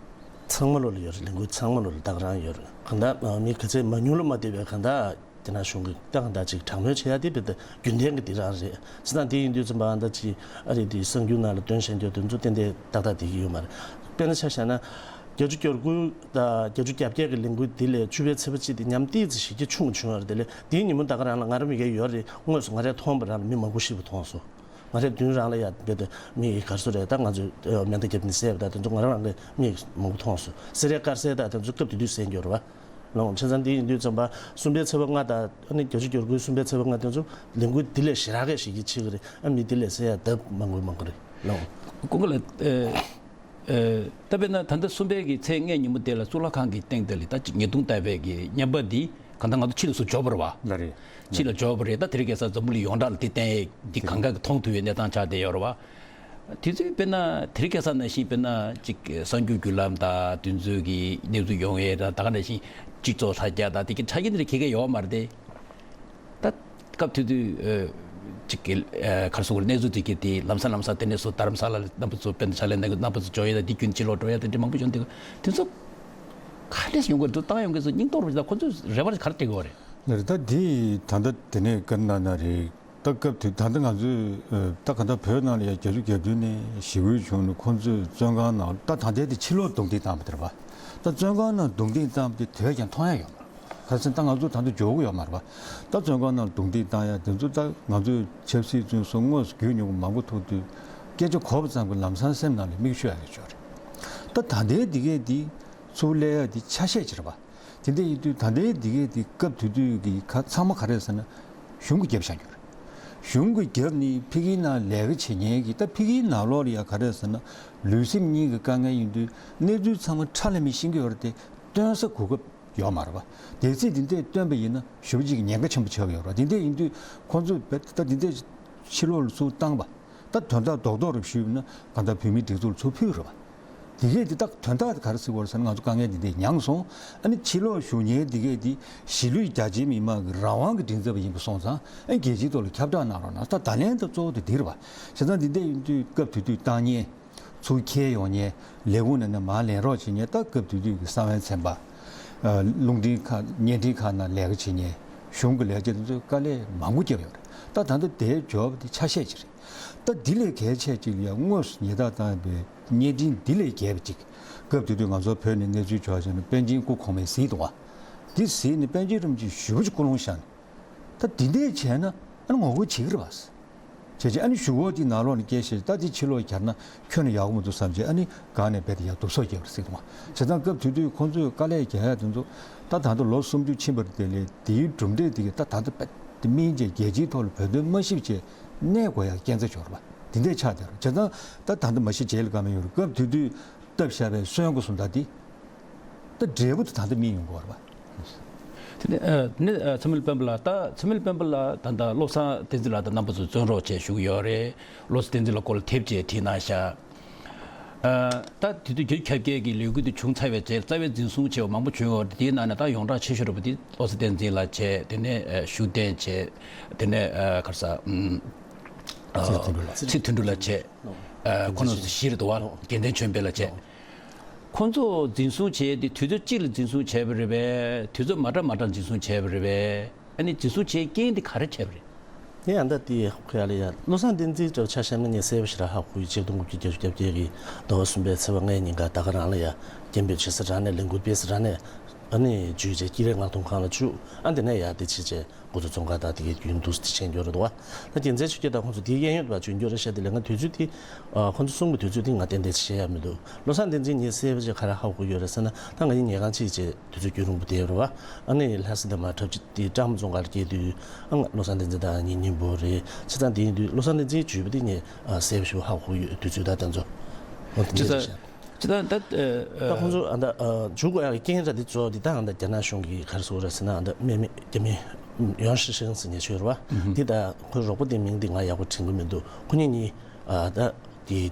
ཚང་མ་ལོ་ལ་ཡོད་རེད། ལས་འགུལ་ཚང་མ་ལོ་ལ་ད་ག་རང་ཡོད་རེད། གང་ལྟར་མི་ག་ཚད་མང་ཉུང་ལ་མ་ལྟོས་པའི་གང་ལྟར་རྒྱ་ནག་གཞུང་གིས་ད་གང་ལྟར་ཅིག་དྲག་གནོན་བྱེད་ཡ་དེ་རྦད་དེ་རྒྱུན་ལྡན་གྱི་དེ་རང་རེད། བྱས་ཙང་དེ་ཡིན་དུས་ཙམ་པ་ཨ་ད་ཅིག་ཨ་རི་དེ་གསར་འགྱུར་ནང་ལ་སྟོན་བཞིན་རྒྱུ་དེ་ཚོ་ཏན་ཏན་ཏག་ཏག་བསྡད་ཀྱི་ཡོད་མ་རེད། དཔེར་ན་ཆ་བཞག་ན་བརྒྱད་ཅུ་གྱ་དགུ་དང་བརྒྱད་ཅུ་གྱ་བརྒྱད་ཀྱི་ལས་འགུལ་དེ་ལས་བཅུ་པའི་ཚེས་པ་གཅིག་དེ་ཉམས་ཏོག་ཙམ་ཞེ་གི་ཆུང་བྱུང་བ་རེད། དེ་ལས་དེའི་ཉིན་མོ་ད་ག་རང་ལ་ང་རང་མི་ཡ་ཡོད་རེད། དངོས་སུ་ང་རས་མཐོང་བ་རང་ལ་མི་མང་པོ་ཤི་བ་མཐོང་སོང་། ང་རའི་མདུན་རང་ལ་ཡ་རྦད་དེ་མི་ག་རེ་ཟེར་རེད། ད་ང་ཚོས་མེ་མདའ་བརྒྱབ་ནས་བསད་པ་དང་དེ་ཚོ་ང་རང་རང་ལ་མི་མང་པོ་མཐོང་སོང་། སེ་རའི་དཀར་ཟས་དང་དེ་ཚོ་སྐབས་དེ་དུས་བསད་འགྱོ་རེད་བ། ལོང་བྱས་ཙང་དེ་ཡིན་དུས་ཙམ་པ་གསུམ་པའི་ཚེས་པ་ལྔ་དང་ཨ་ནི་བརྒྱད་ཅུ་གྱ་དགུའི་གསུམ་པའི་ཚེས་པ་ལྔ་དེ་ཚོ་ལས་འགུལ་འདི་ལས་ཞེ་དྲག་གི་ཞེ་གི་ཆེ་གི་རེད། ཨ་མི་འདི་ལས་བསད་ཡ་ལྡབ་མང་པོ་མང་པོ་རེད། ལོང་། ཀུན་དགའ་ལགས། ཨེ། ཨེ། ད་དཔེར་ན་ད་ལྟ་གསུམ་པའི་གི་ཚེས་ལྔའི་ཉིན་མོ་དེ་ལ་གཙུག་ལག་ཁང་གི་སྟེང་དེ་ལ་ད་ཅིག་ཉེས་རྡུང་བཏང་བའི་གི་བརྙན་པར་འདི་གང་ལྟར་ང་ཚོ་ཕྱི་ལ་ཚུར་འབྱོར་བ་རེད་བ། ལགས་རེད། ཕྱི་ལ་འབྱོར་བ་རེད། ད་དེ་རིང་ཁ་སང་འཛམ་བུ་གླིང་ཡོངས་གྲགས་ལ་དེ་བསྟན་ཡས་འདི་གང་ག་གི་མཐོང་ཐུབ་པའི་གནས་སྟངས་ཆགས་བསྡད་ཡོད་རེད་བ། དེ་ཚོའི་དཔེར་ན་དེ་རིང་ཁ་སང་ནང་བཞིན་དཔེར་ན་ཅིག་གསར་འགྱུར་བརྒྱུད་ལམ་དང་དེ་ཚོའི་གི་གནས་ཚུལ་ཡོང་ཡས་དང་ད་ག་ནང་བཞིན་སྤྱི་ཚོགས་ལྷ་རྒྱ་དང་དེ་གི་ཆ་རྐྱེན་དེ་འདྲ་ག་གེ་ཡོད་མ་རེད་དེ། ད་སྐབས་དེ་དུས་ཨ་ ཅིག་གི་ཨ་ག་རེ་ཟེར་དགོས་རེད། གནས་ཚུལ་དེ་གས་དེ་ལམ་སང་ལམ་སང་དེ་ནས་བཟུང་རྡ་རམ་ས་ལ་རྣམ་པ་ཚོ་དཔེར་ན་ཕྱག་ལས་གནང་མཁན་རྣམ་པ་ཚོ་འབྱོར་ཡས་དང་དེ་བརྒྱུད་ཕྱིར་ལོག་འགྲོ་ཡས་དང་དེ་འདྲ་མང་པོ་བྱུང་། དེ་དེ་ཚོ་ག་འདྲས་ཡོང་གི་འདུག་བཏང་ཡོང་མཁན་ཚོ་སྙིང་སྟོབས་རེད། ད་ཁོ་ཚོས་རེ་བ་ག་རེ་སྤྲད་དགོས་རེད། ལགས་རེད། ད་འདི་ད་ལྟ་དེ་ནས་བཀའ་གནང་གནང་རེད། ད་སྐབས་དེ་ད་ལྟ་ང་ཚོས་ཨ་ད་ག་ད་བོད་ནང་ལ་ཡ་བརྒྱད་ཅུ་གྱ་བདུན་ནས་ཞི་རྒོལ་བྱུང་ནས་ཁོང་ཚོས་བཙོན་ཁང་ནང་ད་ད་ལྟའི་དེ་ཕྱིར་ལོག་རྡུང་རྡེག་བཏང་བ་དེ་རེད་པ། ད་བཙོན་ཁང་ནང་རྡུང་རྡེག་བཏང་བ་དེ་དེ་བས་ཀྱང་མཐོང་ཡ་ཡོད་མ་རེད། ག་རེ་ཟེར་ན་ད་ང་ཚོ་ད་ལྟ་འབྱོར་གྱི་ཡོད་མ་རེད་པ། ད་བཙོན་ཁང་ནང་རྡུང་རྡེག་བཏང་ཡ་དེ་ཚོ་ད་ང་ཚོས་ཆབ་སྲིད་བཙོན་ཟུར་དངོས་སུ་བརྒྱུད་མྱོང་མཁན་མང་པོ་ཐུག་དུས་སྐད་ཆ་གོ་བ་ཙམ་གྱིས་ལམ་སང་སེམས་ནང་ལ་མིག་ཆུ་ཡར་ལ་ཤོར་རེད། ད་ད་ལྟའི་འདི་གས་འདི་ཚུར་སླེབས་ཡ་འདི་ཆ་ཤས་ཅིག་རེད་པ། དེ་འདྲ་ཡིན་དུས་ད་ལྟའི་འདི་གས་འདི་སྐབས་དེ་དུས་ཀྱི་ཁ་ཚང་མ་ག་རེ་ཟེར་ན་གཞུང་གིས་རྒྱབ་བཞག་རྒྱུ་རེད། གཞུང་གིས་རྒྱབ་ནས་ཕ་གིའི་ནང་ལས་ཀ་བྱེད་མཁན་གྱི་ད་ཕ་གིའི་ནང་ལོགས་ལ་ཡ་ག་རེ་ཟེར་ན་ལུས་སེམས་གཉིས་ཀྱི་དཀའ་ངལ་ཡིན་དུས་གནས་ཚུལ་ཚང་མ་ཁྲ་ལམ་མེ་ཤེས་ཀྱི་ཡོད་རེད་དེ་སྟོན་ས་གོ་སྐབས་ཡོད་མ་རེད་པ། དེ་ཚེ་འདི་འདྲས་སྟོན་པ་ཡིན་ན་ཞེ་པོ་ཅིག་ཉེན་ཁ་ཆེན་པོ་ཆགས་ཀྱི་ཡོད་རེད་པ། དེ་འདྲས་ཡིན་དུས་ཁོང་ཚོས་བེད་ད་འདི་འདྲས་ཕྱིར་ལོག་ལ་ཚུར་བཏང་པ། ད་དོན་དག་རྡོག་རྡོག་རེ་ཞུས་ན་གང་ལྟར་བོད་མིའི་སྒྲིག་འཛུགས་ལ་ཚུར་ཕུལ་རེད་པ། དེ་གས་དེ་དག་དོན་དག་དེ་ག་རེ་ཟེར་དགོས་རེད་ཟེར་ན་ང་ཚོ་དཀའ་ངལ་འདི་འདྲས་མྱངས་སོང་། ཨ་ནི་ཕྱིར་ལོག་ཞུ་མཁན་འདི་གས་དེ་གཞིས་ལུས་རྒྱ་ཆེའི་མི་མང་གི་རང་དབང་གི་མགྲིན་ཚབ་པ་ཡིན་པ་སོང་ཙང་ཨ་ནི་རྒྱལ་སྤྱིའི་ཐོག་ལ་ཁྱབ་བསྒྲགས་གནང་རོགས་གནང་། ད་ད་ལན་ད་གཙོ་བོ་དེ་འདི་རེད་པ། བྱས་ཙང་འདི་འདྲས་ཡིན་དུས་སྐབས་དེ་དུས་བཏང་མཁན་ཚུར་འཁྱེར་ཡོང་མཁན་ལས་ཁུངས་ནས་ནས་མར་ལེན་རོགས་བྱེད་མཁན་ད་སྐབས་དེ་དུས་ཀྱི་གསང་བའི་ཚན་པ། ཨ་རླུང་འཕྲིན་ཁང་བརྙན་འཕྲིན་ཁང་ནང་ལས་ཀ་བྱེད་མཁན་གཞུང་གི་ལས་བྱེད་དེ་ཚོས་དཀའ་ལས་མང་པོ་བརྒྱབ་ཡོད་རེད། ད་ད་ལྟ་དེའི་འབྱོར་བ་དེ་ཆ་ཤས་ཅིག་རེད། ད་འདི་ལས་གལ་ཆེ་ཅིག་ལ་ཡང་དངོས་སུ་ཉེས་རྡུང་བཏང་བའི་བརྙན་འཕྲིན་འདི་ལས་རྒྱས་པ་ཅིག་སྐབས་དེ་དུས་ང་ཚོ་བོད་ནས་གནས་ཚུལ་འབྱོར་བྱས་ན་པཎ་ཆེན་སྐུ་གོང་མས་གཟིགས་འདུག་པ། འདི་གཟིགས་ནས་པཎ་ཆེན་རིན་པོ་ཆེ་ཞེ་པོ་ཅིག་ཀུན་སློང་བཞག་ནས། ད་འདི་འདྲས་བྱས་ན་ཨ་ནི་ངོ་རྒོལ་བྱེད་ཀྱི་རེད་པ། བྱས་རྗེས་ཨ་ནི་གཞུག་གུ་དེ་ནང་ལོགས་ནས་སྐད་བཤད། ད་དེ་ཕྱི་ལོགས་གྱར་ན་ཁྱོན་ནས་ཡག་པོ་མི་འདུག་བསམ་རྗེས་ཨ་ནི་སྒང་ནས་རྦད་དེ་ཡར་བསྡུ་གསོག་བརྒྱབ་པ་རེད་ཟེར་གྱི་འདུག་པ། བྱས་ཙང་སྐབས་དེ་དུས་ཁོང་ཚོས་དཀའ་ལས་རྒྱག་ཡ་དེ་ཚོ་ད་ད་ལྟ་ལོ་སུམ་ཅུ་ཕྱིན་པ་རེད། དེ་ལས་དེའི་གྲུབ་འབྲས་དེ་གས་ད་ད་ལྟ་རྦད་དེ་སྨིན་བྱས་རྒྱལ་སྤྱིའི་ཐོག་ལ་བོད་དོན་མ་ཤེས་བྱས་གནས་དགོས་ཡ་རྐྱེན་རྩ་ཅིག་ཡོད་རེད་པ། དེ་འདྲས་ཆགས་བསྡད་རེད། བྱས་ཙང་ད་ད་ལྟ་མ་ཤི་རྗེས་ལ་དགའ་མོ་ཡོད་རེད། སྐབས་དེ་དུས་བཏབ་བཞག་པའི་སོན་གོ་སོང་། ད་དེ་ད་འབྲས་བུ་དེ་ད་ལྟ་སྨིན་ཡོང་གི་ཡོད་རེད་པ། དེ་ནས་ཨ་དེ་ནས་ཨ་ཚེ་རིང་དཔོན་པོ་ལགས། ད་ཚེ་རིང་དཔོན་པོ་ལགས་ད་ལྟ་བློ་བཟང་བསྟན་འཛིན་ལགས་དང་རྣམ་པ་ཚོ་བཙོན་རོགས་བྱས་བཞུགས་ཡོད་རེད། བློ་བཟང་བསྟན་འཛིན་ལགས་སྐོར་ལ་དེབ་ཅིག་བྲིས་གནང་ཤག་ཨ་ད་དེ་དུས་བརྒྱད་ཅུ་གྱ་བརྒྱད་ཀྱི་ལས་འགུལ་དེ་བྱུང་ཚར་བའི་རྗེས་རྩ་བའི་འཛིན་བཟུང་བྱས་པ་མང་པོ་བྱུང་ཡོད་རེད། དེའི་ནང་ནས་ད་ཡོངས་གྲགས་ཆེ་ཤོས་རེད་པ། དེ་བློ་བཟང་བསྟན་འཛིན་ལགས་བྱས། དེ་ནས་ཨ་ཤུགས་ལྡན་བྱས། དེ་ནས་ཨ་ག་རེ་ཟེར། ཨ་ཚེ་དོན་གྲུབ་ལགས། ཚེ་དོན་གྲུབ་ལགས་བྱས། ཨ་ཁོ་རྣམ་ཚོ་བཞི་རེད་འདུག་པ། རྒྱལ་མཚན་ཆོས་འཕེལ་ལགས་བྱས། ཁོ་ཚོ་འཛིན་བཟུང་བྱས་ཏེ་དུས་ཚོད་གཅིག་ལ་འཛིན་བཟུང་བྱས་པ་རེད་པས། དུས་ཚོད་མ་འདྲ་མ་འདྲ་འཛིན་བཟུང་བྱས་པ་རེད་པས། ཨ་ནི་འཛིན་བཟུང་བྱེད་རྐྱེན་དེ་ག་རེ་བྱས་པ་རེད། ངས་ཨ་ད་དེ་ཧ་གོ་ཡ་ལ་ཡ། བློ་བཟང་བསྟན་འཛིན་འདྲ་བོ་ཆ་བཞག་ན་ངས་གསལ་པོ་ཞེ་དྲག་ཧ་གོ་ཡོད། ཆིག་སྟོང་དགུ་བརྒྱ་བརྒྱད་ཅུ་གྱ་བརྒྱད་ཀྱི་ཟླ་བ་གསུམ་པའི་ཚེས་པ་ལྔའི་ཉིན་ཀ་ད་ག་རང་ལ་ཡ་སྐད་འབོད་བྱེད་ས་རང་ནས་ལས་འགུལ་སྤེལ་ས་རང་ནས་ཨ་ནི་བརྒྱུད་བྱས་ཀྱི་རེ་མངགས་གཏོང་ཁང་ལ་བཅུག་ཨ་དེ་ནས་ཡ་དེ་བྱས་བྱས། འགོ་ཚུགས་བཙོན་ཁང་དང་དེ་གའི་རྒྱུན་འདུག་སེ་བྱས་འགྱོ་རེད་འདུག་པ། ད་རྒྱལ་མཚན་ཆོས་རྒྱལ་དང་ཁོང་ཚོ་དེའི་གཡས་གཡོན་དུ་བ་བྱོན་རྒྱུ་རེད་ཤག་དེ་ལས་ང་དུས་ཚོད་དེ་ཨ་ཁོང་ཚོ་གསུངས་པའི་དུས་ཚོད་དེ་ང་ཏན་ཏན་ཤེས་ཡ་མི་འདུག་བློ་བཟང་བསྟན་འཛིན་ངས་གསལ་པོ་ཅིག་ག་རེ་ཧ་གོ་ཡོད་རེད་ཟེར་ན། ད་ང་གཉིས་ཉལ་ཁང་གཅིག་བྱས་དུས་ཚོད་རྒྱུན་རིང་པོ་བསྡད་ཡོད་རེད་པ། ཨ་ནི་ལྷ་ས་དེ་མར་འཁྲབ་ཅིག་དེ་སྦྲགས་མ་བཙོན་ཁང་ལ་སྐྱེལ་དུས་ཨ་ང་བློ་བཟང་བསྟན་འཛིན་དང་ང་གཉིས་མཉམ་པོ་རེད། བྱས་ཙང་དེ་ཡིན་དུས་བློ་བཟང་བསྟན་འཛིན་བརྒྱུད་པ་དེ་ངས་ཨ་གསལ་པོ་ཞིག་ཧ་གོ་ཡོད། དུས་ཚོད་དང་དེ་ཚོ་འོ་དེ་འདྲ་རེད་ཤག་སྤྱིར་བཏང་ད་ཨ་ད་ཁོང་ཚོ་ཨ་ད་ཨ་འཇུག་དགོས་ཡག་གི་རྐྱེན་ར་དེ་གཙོ་བོ་དེ་ད་ཨ་ད་རྒྱ་ནག་གཞུང་གིས་ག་རེ་ཟེར་དགོས་རེད་ཟེར་ན། ཨ་ད་དམག་མི་རྒྱ་མི་ཡོན་ཧྲི་ཧྲན་ཟེར་མཁན་ཅིག་ཡོད་རེད་པ། དེ་ད་ཁོའི་རོགས་པ་དེ་མིང་དེ་ང་ཡག་པོ་དྲན་གི་མི་འདུག་ཁོ་གཉིས་གཉིས་ཨ་ད་དེ་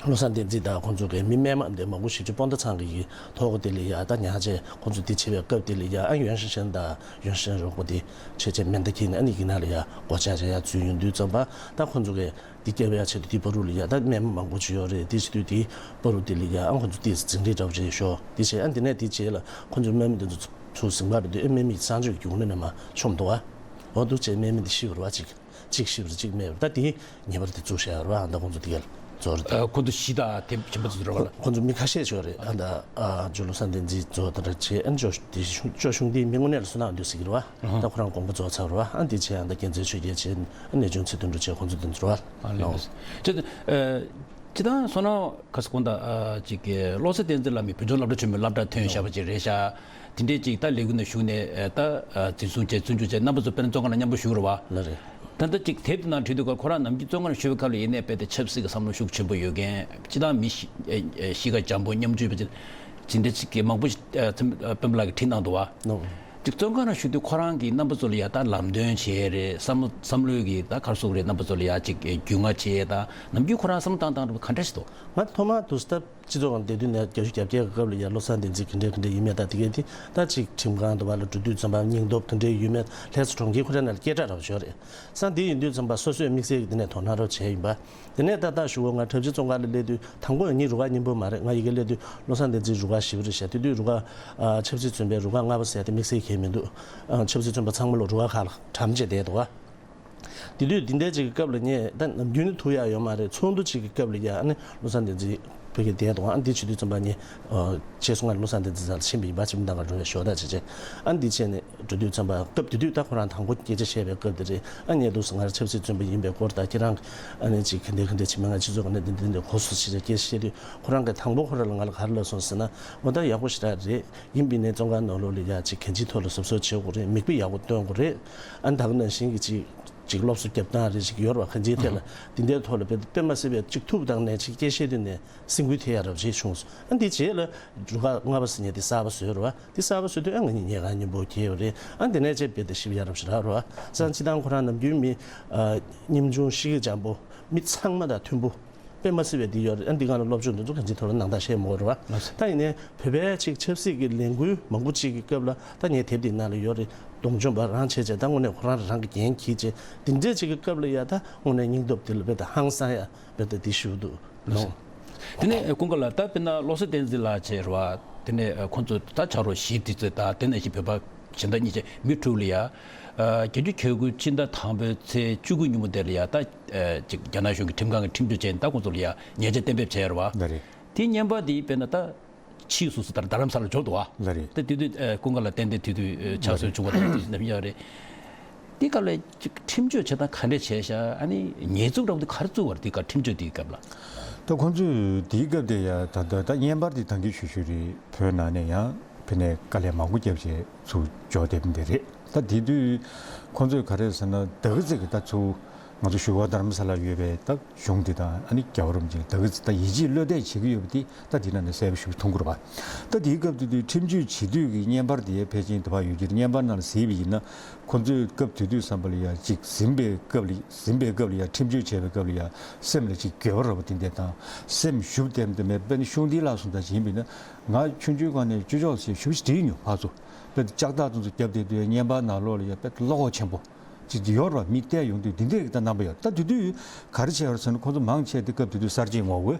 བློ་བཟང་བསྟན་འཛིན་དང་ཁོང་ཚོ་གི་མི་དམན་མ་དེ་མང་པོ་ཞིག་ཅིག་སྤོན་ཟླ་ཚང་གི་ཐོག་དེ་ལ་ཡ་ད་ཉག་ཆེ་ཁོང་ཚོ་དེ་བྱེད་པའི་སྐབས་དེ་ལ་ཡ་ཨ་ཡོན་ཧྲི་ཧྲན་དང་ཡོན་ཧྲི་ཧྲན་རོགས་པ་དེ་ཆེ་ཆེ་མེ་མདའ་འཁྱེར་ནས་ཨ་ནི་ཡིག་ནག་ལ་ཡ་སྒོ་ལྕགས་ལྕགས་ཡ་འཛུལ་ཡོང་དུས་ཙམ་པ་ད་ཁོང་ཚོ་གི་དེ་སྐྱེལ་བའི་ཆེད་དུ་དེའི་བར་དུ་ལ་ཡ་ད་དམག་མི་མང་པོ་ཅིག་ཡོད་རེད། དེ་བྱེད་དུས་དེའི་བར་དུ་དེ་ལ་ཡ་ཨ་ཁོ་ཚོ་དེ་འཛིང་རེས་འདྲ་བོ་ཅིག་ཤོར། དེ་བྱས་ཨ་འདི་ནས་དེ་རྗེས་ལ་ཁོ་ཚོའི་དམག་མི་དེ་ཚོ་ཚུར་ཟིང་པ་རེད་དུས་ཨ་དམག་མི་གཙང་སྤྱོད་ཀྱི་རྒྱུགས་ལོག་ནས་མར་མཆོངས་འདུག་ཨ། འོ་འདུག་བྱས་དམག་མི་དེ་ཤི་བ་རེད་པ། གཅིག་གཅིག་ཤི་བ་རེད་གཅིག་རྨས་པ་རེད། ད་དེ་ངེས་པར་དེ་བཙུགས་བཞག་ཡོད་རེད་པ། ཨ་ད་ཁོ་ཚོ་དེ་ག་ལ་ཚོར་རེད། ཨ་ཁོ་ཚོ་བཞི་དང་དེ་ཁྱིམ་པ་ཚོ་རེད་པ། ཁོ་ཚོ་མི་ཁ་ཤས་ཤོར་རེད། ཨ་ད་ཨ་ཇོ་བློ་བཟང་བསྟན་འཛིན་ཚོ་དང་འདྲ་བྱས་ཨ་ཇོ་དེ་ཤུང་ཇོ་ཤུང་དེའི་མི་དངོས་གནས་ལ་སུན་སྣང་འདུག་ཟེར་གྱི་རེད་པ། ད་ཁོ་རང་དགོངས་པ་རྫོགས་ཚར་རེད་པ། ཨ་འདི་བྱས་ཨ་ད་རྒྱལ་མཚན་ཆོས་རྒྱལ་བྱས་ཨ་གནས་ཆུང་ཚེ་དོན་གྲུབ་བྱས་ཁོང་ཚོ་དེ་ཚོ་རེད་པ། ཨ་ལེ་ལེ། ཅི་ཨ་ཅི་ད་སོ་ན་ག་ས་གོང་ད་ཨ་ཅིག་གི་བློ་བཟང་བསྟན་འཛིན་བླ་མའི་བོད་ལྗོངས་སློབ་གྲྭ་ཆེན་མོའི་སློབ་གྲྭ་ཐོན་བཞག་པ་ཅིག་རེད་ཤག་དེ་འདྲས་ཅིག་ད་ལས་འགུལ་ནང་ཞུགས་ནས་ཨ་ད་ཨ་འཛིན་བཟུང་བྱས་བཙོན་འཇུག་བྱས་རྣམ་པ་ཚོ་དཔེར་ན་བཙོན་ཁང་ནང་མཉམ་པོ་བཞུགས་རེད་པ། ལགས་རེད། ད་ལྟ་ཅིག་དེབ་དེ་ནང་བྲིས་འདུག་ག་ཁོ་རང་ནམ་རྒྱུན་བཙོན་ཁང་ནང་བཞུགས་པའི་སྐབས་ལ་ཡིན་ནའི་རྦད་དེ་ཆབ་སྲིད་ཀྱི་བསམ་བློ་ཤུགས་ཆེན་པོ་ཡོད་མཁན་སྤྱིར་བཏང་མི་གཤིས་ཨ་ཨ་གཤིས་ཀ་འཇམ་པོ་སྙོམས་འཇུག་པ་ཅིག་དེ་འདྲ་ཅིག་གི་མང་པོ་ཞིག་ཨ་ཚེ་ཨ་དཔོན་པོ་ལགས་ཀྱིས་བྲིས་གནང་འདུག་པ། ནོ། ཅིག་བཙོན་ཁང་ནང་བཞུགས་དུས་ཁོ་རང་གིས་རྣམ་པ་ཚོ་ལ་ཡ་ད་ལམ་སྟོན་བྱས་རེད། བསམ་བློ་བསམ་བློའི་གི་ད་ག་རེ་ཟེར་དགོས་རེད། རྣམ་པ་ཚོ་ལ་ཡ་ཅིག་རྒྱུས་མངའ་བྱས། ད་ནམ་རྒྱུན་ཁོ་རང་བསམ་བློ་བཏང་སྟངས་འདྲ་པོ་ག་འདྲ་ཞིག་འདུག་ང་ཐོག་མར་དུས་སྟབས་སྤྱི་ཚོགས་ཁང་བསྡད་དུས་ནས་བརྒྱད་ཅུ་གྱ་བརྒྱད་ཀྱི་སྐབས་ལ་ཡ་བློ་བཟང་བསྟན་འཛིན་ག་འདྲ་ག་འདྲ་ཡིན་མེད་དང་དེ་གའི་དེ་ད་ཅིག་ཁྲིམས་ཁང་དུ་བ་ལ་འགྲོ་དུས་ཙམ་པ་སྙིང་སྟོབས་ག་འདྲ་ཡོད་མེད་ལྷ་ས་གྲོང་ཁྱེར་ཁོ་རང་ནང་ལ་སྐད་གྲགས་རབ་ཤོར་རེད། ས་འདི་ཡིན་དུས་ཙམ་པ་སོ་སོས་དམིགས་བསལ་གྱི་འདི་ནས་དོ་སྣང་རོགས་བྱས་ཡིན་པ། དེ་ནས་ད་ལྟ་ཞུ་བ་ང་གྲྭ་བཞི་བཙོན་ཁང་ལ་སླེབས་དུས་དང་པོ་ཡང་ངའི་རུ་ཁག་མཉམ་པོ་མ་རེད། ང་ཡི་གེ་སླེབས་དུས་བློ་བཟང་བསྟན་འཛིན་རུ་ཁག་བཞི་པ་རེད་ཤག་དེ་དུས་རུ་ཁག་ཨ་ཆབ་སྲིད་བཙོན་པའི་རུ་ཁག་ལྔ་པ་ཟེར་དེ་དམིགས་བསལ་གང་ཡང་མི་འདུག་ཨ་ཆབ་སྲིད་བཙོན་པ་ཚང་མ་ལོ་རུ་ཁག་ཁག་ལ་གྲམ་བྱས་བསྡད་འདུག་ག་དེ་དུས་འདི་འདྲའི་ཅིག་གི་སྐབས་ལ་ངས་ད་ནམ་རྒྱུན་ནི་ཐུག་ཡག་ཡོད་མ་རེད། ཚོགས་འདུ་ཅིག་གི་སྐབས་ལ་ཡ་ཨ་ནི་བློ་བཟང་བསྟན་འཛིན་བོད་ཀྱི་བསྡད་འདུག་ཨ་འདི་བྱེད་དུས་ཙམ་པ་ངས་ཨ་ཆེད་སོང་ང་བློ་བཟང་བསྟན་འཛིན་ས་ལ་ཕྱིན་པ་ཡིན་པ་ཅིག་མི་འདང་ག་འགྲོ་ཡ་ཞོག་ད་བྱས་བྱས་ཨ་འདི་བྱས་ནས་འགྲོ་དུས་ཙམ་པ་སྐབས་དེ་དུས་ད་ཁོ་རང་དང་པོ་སྐད་ཆ་བཤད་པའི་སྐབས་དེ་རེད། ཨ་ངས་འདུག་སེ་ང་རང་ཆབ་སྲིད་བཙོན་པ་ཡིན་པའི་སྐོར་དང་ཁྱེད་རང་ཨ་ནི་ཅིག་ག་འདྲ་ག་འདྲ་བྱེད་མིན་ང་སྤྱི་ཚོགས་ཀྱི་ནང་འདི་འདི་འདི་གོ་སོང་ཞེས་སྐད་ཆ་བཤད་དུས་ཁོ་རང་གིས་དང་པོ་ཁོ་རང་ལ་ང་ལ་ག་རེ་ལབ་སོང་ཟེར་ན། འོ་ད་ཡག་པོ་ཞེ་དྲག་རེད། ཡིན་པ་ཡིན་ནའི་བཙོན་ཁང་ནང་ལོགས་ལ་ཡ་ཅིག་གང་ཅིའི་ཐོག་ལ་གཟབ་གཟབ་བྱེད་དགོས་རེད། མིག་དཔེ་ཡག་པོ་སྟོན་དགོས་རེད། ཨ་ནི་ད་ག་ནང་བཞིན་གྱི་ཅིག་ཅིག་སློབ་གསོ་རྒྱབ་སྟངས་རེད་ཅིག་ཡོད་རེད་བ། གང་ཅིའི་ཐད་ལ་འདི་འདྲའི་ཐོག་ལ་དཔེ་དཔེ་མ་སྲིད་པའི་ཅིག་ཐུབ་དང་ནས་ཅིག་སྐད་བཤད་དུས་ནས་སེམས་འགུལ་ཐེབས་ཡ་རབ་བྱེད་བྱུང་སོང་། ཨ་འདི་རྗེས་ལ་རུ་ཁག་ལྔ་པ་ཟེར་མཁན་དེ་གསར་པ་བཟོས་རེད་བ། དེ་གསར་པ་བཟོས་དུས་ཨ་ང་གཉིས་ཉལ་ཁང་མཉམ་པོ་གྱེས་ཡོད་རེད། ཨ་འདི་ནས་ཅེས་དཔེ་དེ་ཞིབ་ཡ་རབ་ཞེ་དྲག་རེད་བ། ཙང་སྤྱི་བཏང་ཁོ་རང་ནམ་རྒྱུན་མི་ཨ་ཉམ་ཆུང་གཤིས་ཀ་འཇམ་པོ་མི་ཚང་མ་དང་མཐུན་པོ། དཔེ་མ་སྲིད་པའི་འདི་ཡོད་རེད། ཨ་འདི་སྒང་ལ་སློབ་སྦྱོང་འདི་ཚོ་གང་ཅིའི་ཐོག་ལ་ནང་ལྟར་བཤད་མ་དགོས་རེད་བ། ད་ཡིན་ནའི་བོད་པའི་ཅིག་ཆབ་སྲིད་ཀྱི་ལས་འགུལ་མང་པོ་ཅིག་གི་སྐབས་ལ་ད་ངའི་དེབ་འདི་ནང་ལ་ཡོད་རེད། གདོང་མཆོང་པ་རང་བྱས་བྱས་ད་དངོས་གནས་ཁོ་རང་རང་གི་འགན་འཁྱེར་བྱས་འདི་འདྲའི་ཅིག་གི་སྐབས་ལ་ཡ་ད་དངོས་གནས་སྙིང་སྟོབས་འདི་ལ་དཔེ་ད་ཧང་སང་ཡ་དཔེ་ད་འདི་ཞུ་འདུག་ལོང་། དེ་ནས་ཀུན་དགའ་ལགས་ད་དཔེར་ན་བློ་བཟང་བསྟན་འཛིན་ལགས་བྱས་རེད་བ། དེ་ནས་ཁོང་ཚོ་ད་ཆ་རོགས་བཞི་དེ་ཚོས་ད་དེ་ནང་བཞིན་བོད་པ་གཞན་དག་གཉིས་བྱས་མི་དྲུག་ལ་ཡ། ཨ་བརྒྱད་ཅུ་གྱ་དགུ་སྤྱི་ཟླ་དང་པོའི་ཚེས་བཅུ་དགུ་ཉིན་མོ་དེ་ལ་ཡ་ད་ཨ་ཅིག་རྒྱ་ནག་གཞུང་གི་ཁྲིམས་ཁང་གི་ཁྲིམས་གཅོད་བྱས་ནས་ད་ཁོང་ཚོ་ལ་ཡ་ཉེས་ཆད་གཏན་འབེབས་བྱས་རེད་བ། ལགས་རེད། དེའི་བརྙན་པར་དེ་དཔེར་ན་ད་ཕྱིའི་སོ་སོ་ལྟར་རྡ་རམ་ས་ལ་འབྱོར་འདུག་བ། ལགས་རེད། ད་དེ་དུས་ཨ་ཀུན་དགའ་ལགས་ཏན་ཏན་དེ་དུས་ཨ་ཕྱག་སྲོལ་བྱུང་བ་དང་དེ་ནམ་ཡོད་རེད། དེ་སྐབས་ལ་ཅིག་ཁྲིམས་གཅོད་བྱེད་སྟངས་ག་འདྲ་བྱས་ཤག་ཨ་ནི་ཉེས་འཛུགས་འདྲ་པོ་དེ་ག་རེ་བཙུགས་པ་རེད། དེ་སྐབས་ཁྲིམས་གཅོད་དེའི་སྐབས་ལ། ད་ཁོང་ཚོས་དེའི་སྐབས་དེ་ཡ་ད་ད་ད་བརྙན་པར་དེ་ད་གིན་ཞུ་ཞུ་རེད། བོད་ནང་ནས་ཡང་ཕ་ནས་དཀའ་ལས་མང་པོ་བརྒྱབ་བྱས་ཚུར་འབྱོར་བསྡད་པ་འདི་རེད། ད་དེ་དུས་ཁོང་ཚོས་ག་རེ་ཟེར་ན་ད་ག་ཙིག་གི་ད་ཚུར་ང་ཚོ་བཞུགས་སྒར་རྡ་རམ་ས་ལ་ཡོད་པའི་ད་གཞུང་དེ་དང་ཨ་ནི་རྒྱལ་བ་རིན་པོ་ཆེ་ད་ག་ཙིག་ད་ཡིད་ཆེས་བློ་གཏད་བྱེད་ཀྱི་ཡོད་པ་དེ་ད་དེ་ནང་ནས་གསལ་པོ་ཞིག་མཐོང་གི་རེད་པ། ད་དེའི་སྐབས་དེ་དུས་ཁྲིམས་གཅོད་བྱེད་དུས་ཀྱི་བརྙན་པར་དེ་ཕལ་ཆེར་དུ་བ་ཡོད་ཀྱི་རེད། བརྙན་པར་ནང་ལ་གཟིགས་པ་ཡིན་ན་ཁོང་ཚོས་སྐབས་དེ་དུས་བསམ་པ་ལ་ཡ་གཅིག་ཟིན་པའི་སྐབས་ལ་ཟིན་པའི་སྐབས་ལ་ཡ་ཁྲིམས་གཅོད་བྱས་པའི་སྐབས་ལ་ཡ་སེམས་ལ་གཅིག་འགྱོད་པ་ར་བ་དེ་འདྲ་དང་སེམས་ཞུམ་བསྡད་མི་འདུག་མེད་པ་ནི་གཞུང་འདི་ལ་སོང་ད་བྱིན་པ་ཡིན་ན་ང་ཆུང་ཆུང་སྒང་ནས་ཅོ་ཅོག་ཟེར་ཞུ་ཞིག་བྲིས་མྱོང་ཕར་ཚུར། དཔེ་ལྕགས་ཐག་དེ་ཚོ་བརྒྱབ་བསྡད་དུས་བརྙན་པར་ནང་ལོགས་ལ་ཡ་དཔེ་བློ་ཁོག་ཆེན་པོ་ཅིག་ཡོད་ར་མི་བལྟས་ཡོང་དུས་འདི་འདྲས་ཀྱི་ད་རྣམ་པ་ཡོད། ད་དེ་དུས་ག་རེ་བྱས་ཡོད་ཟེར་ན་ཁོང་ཚོ་མང་ཆེ་དེ་སྐབས་དེ་དུས་གསར་བརྗེའི་ངོ་རྒོལ་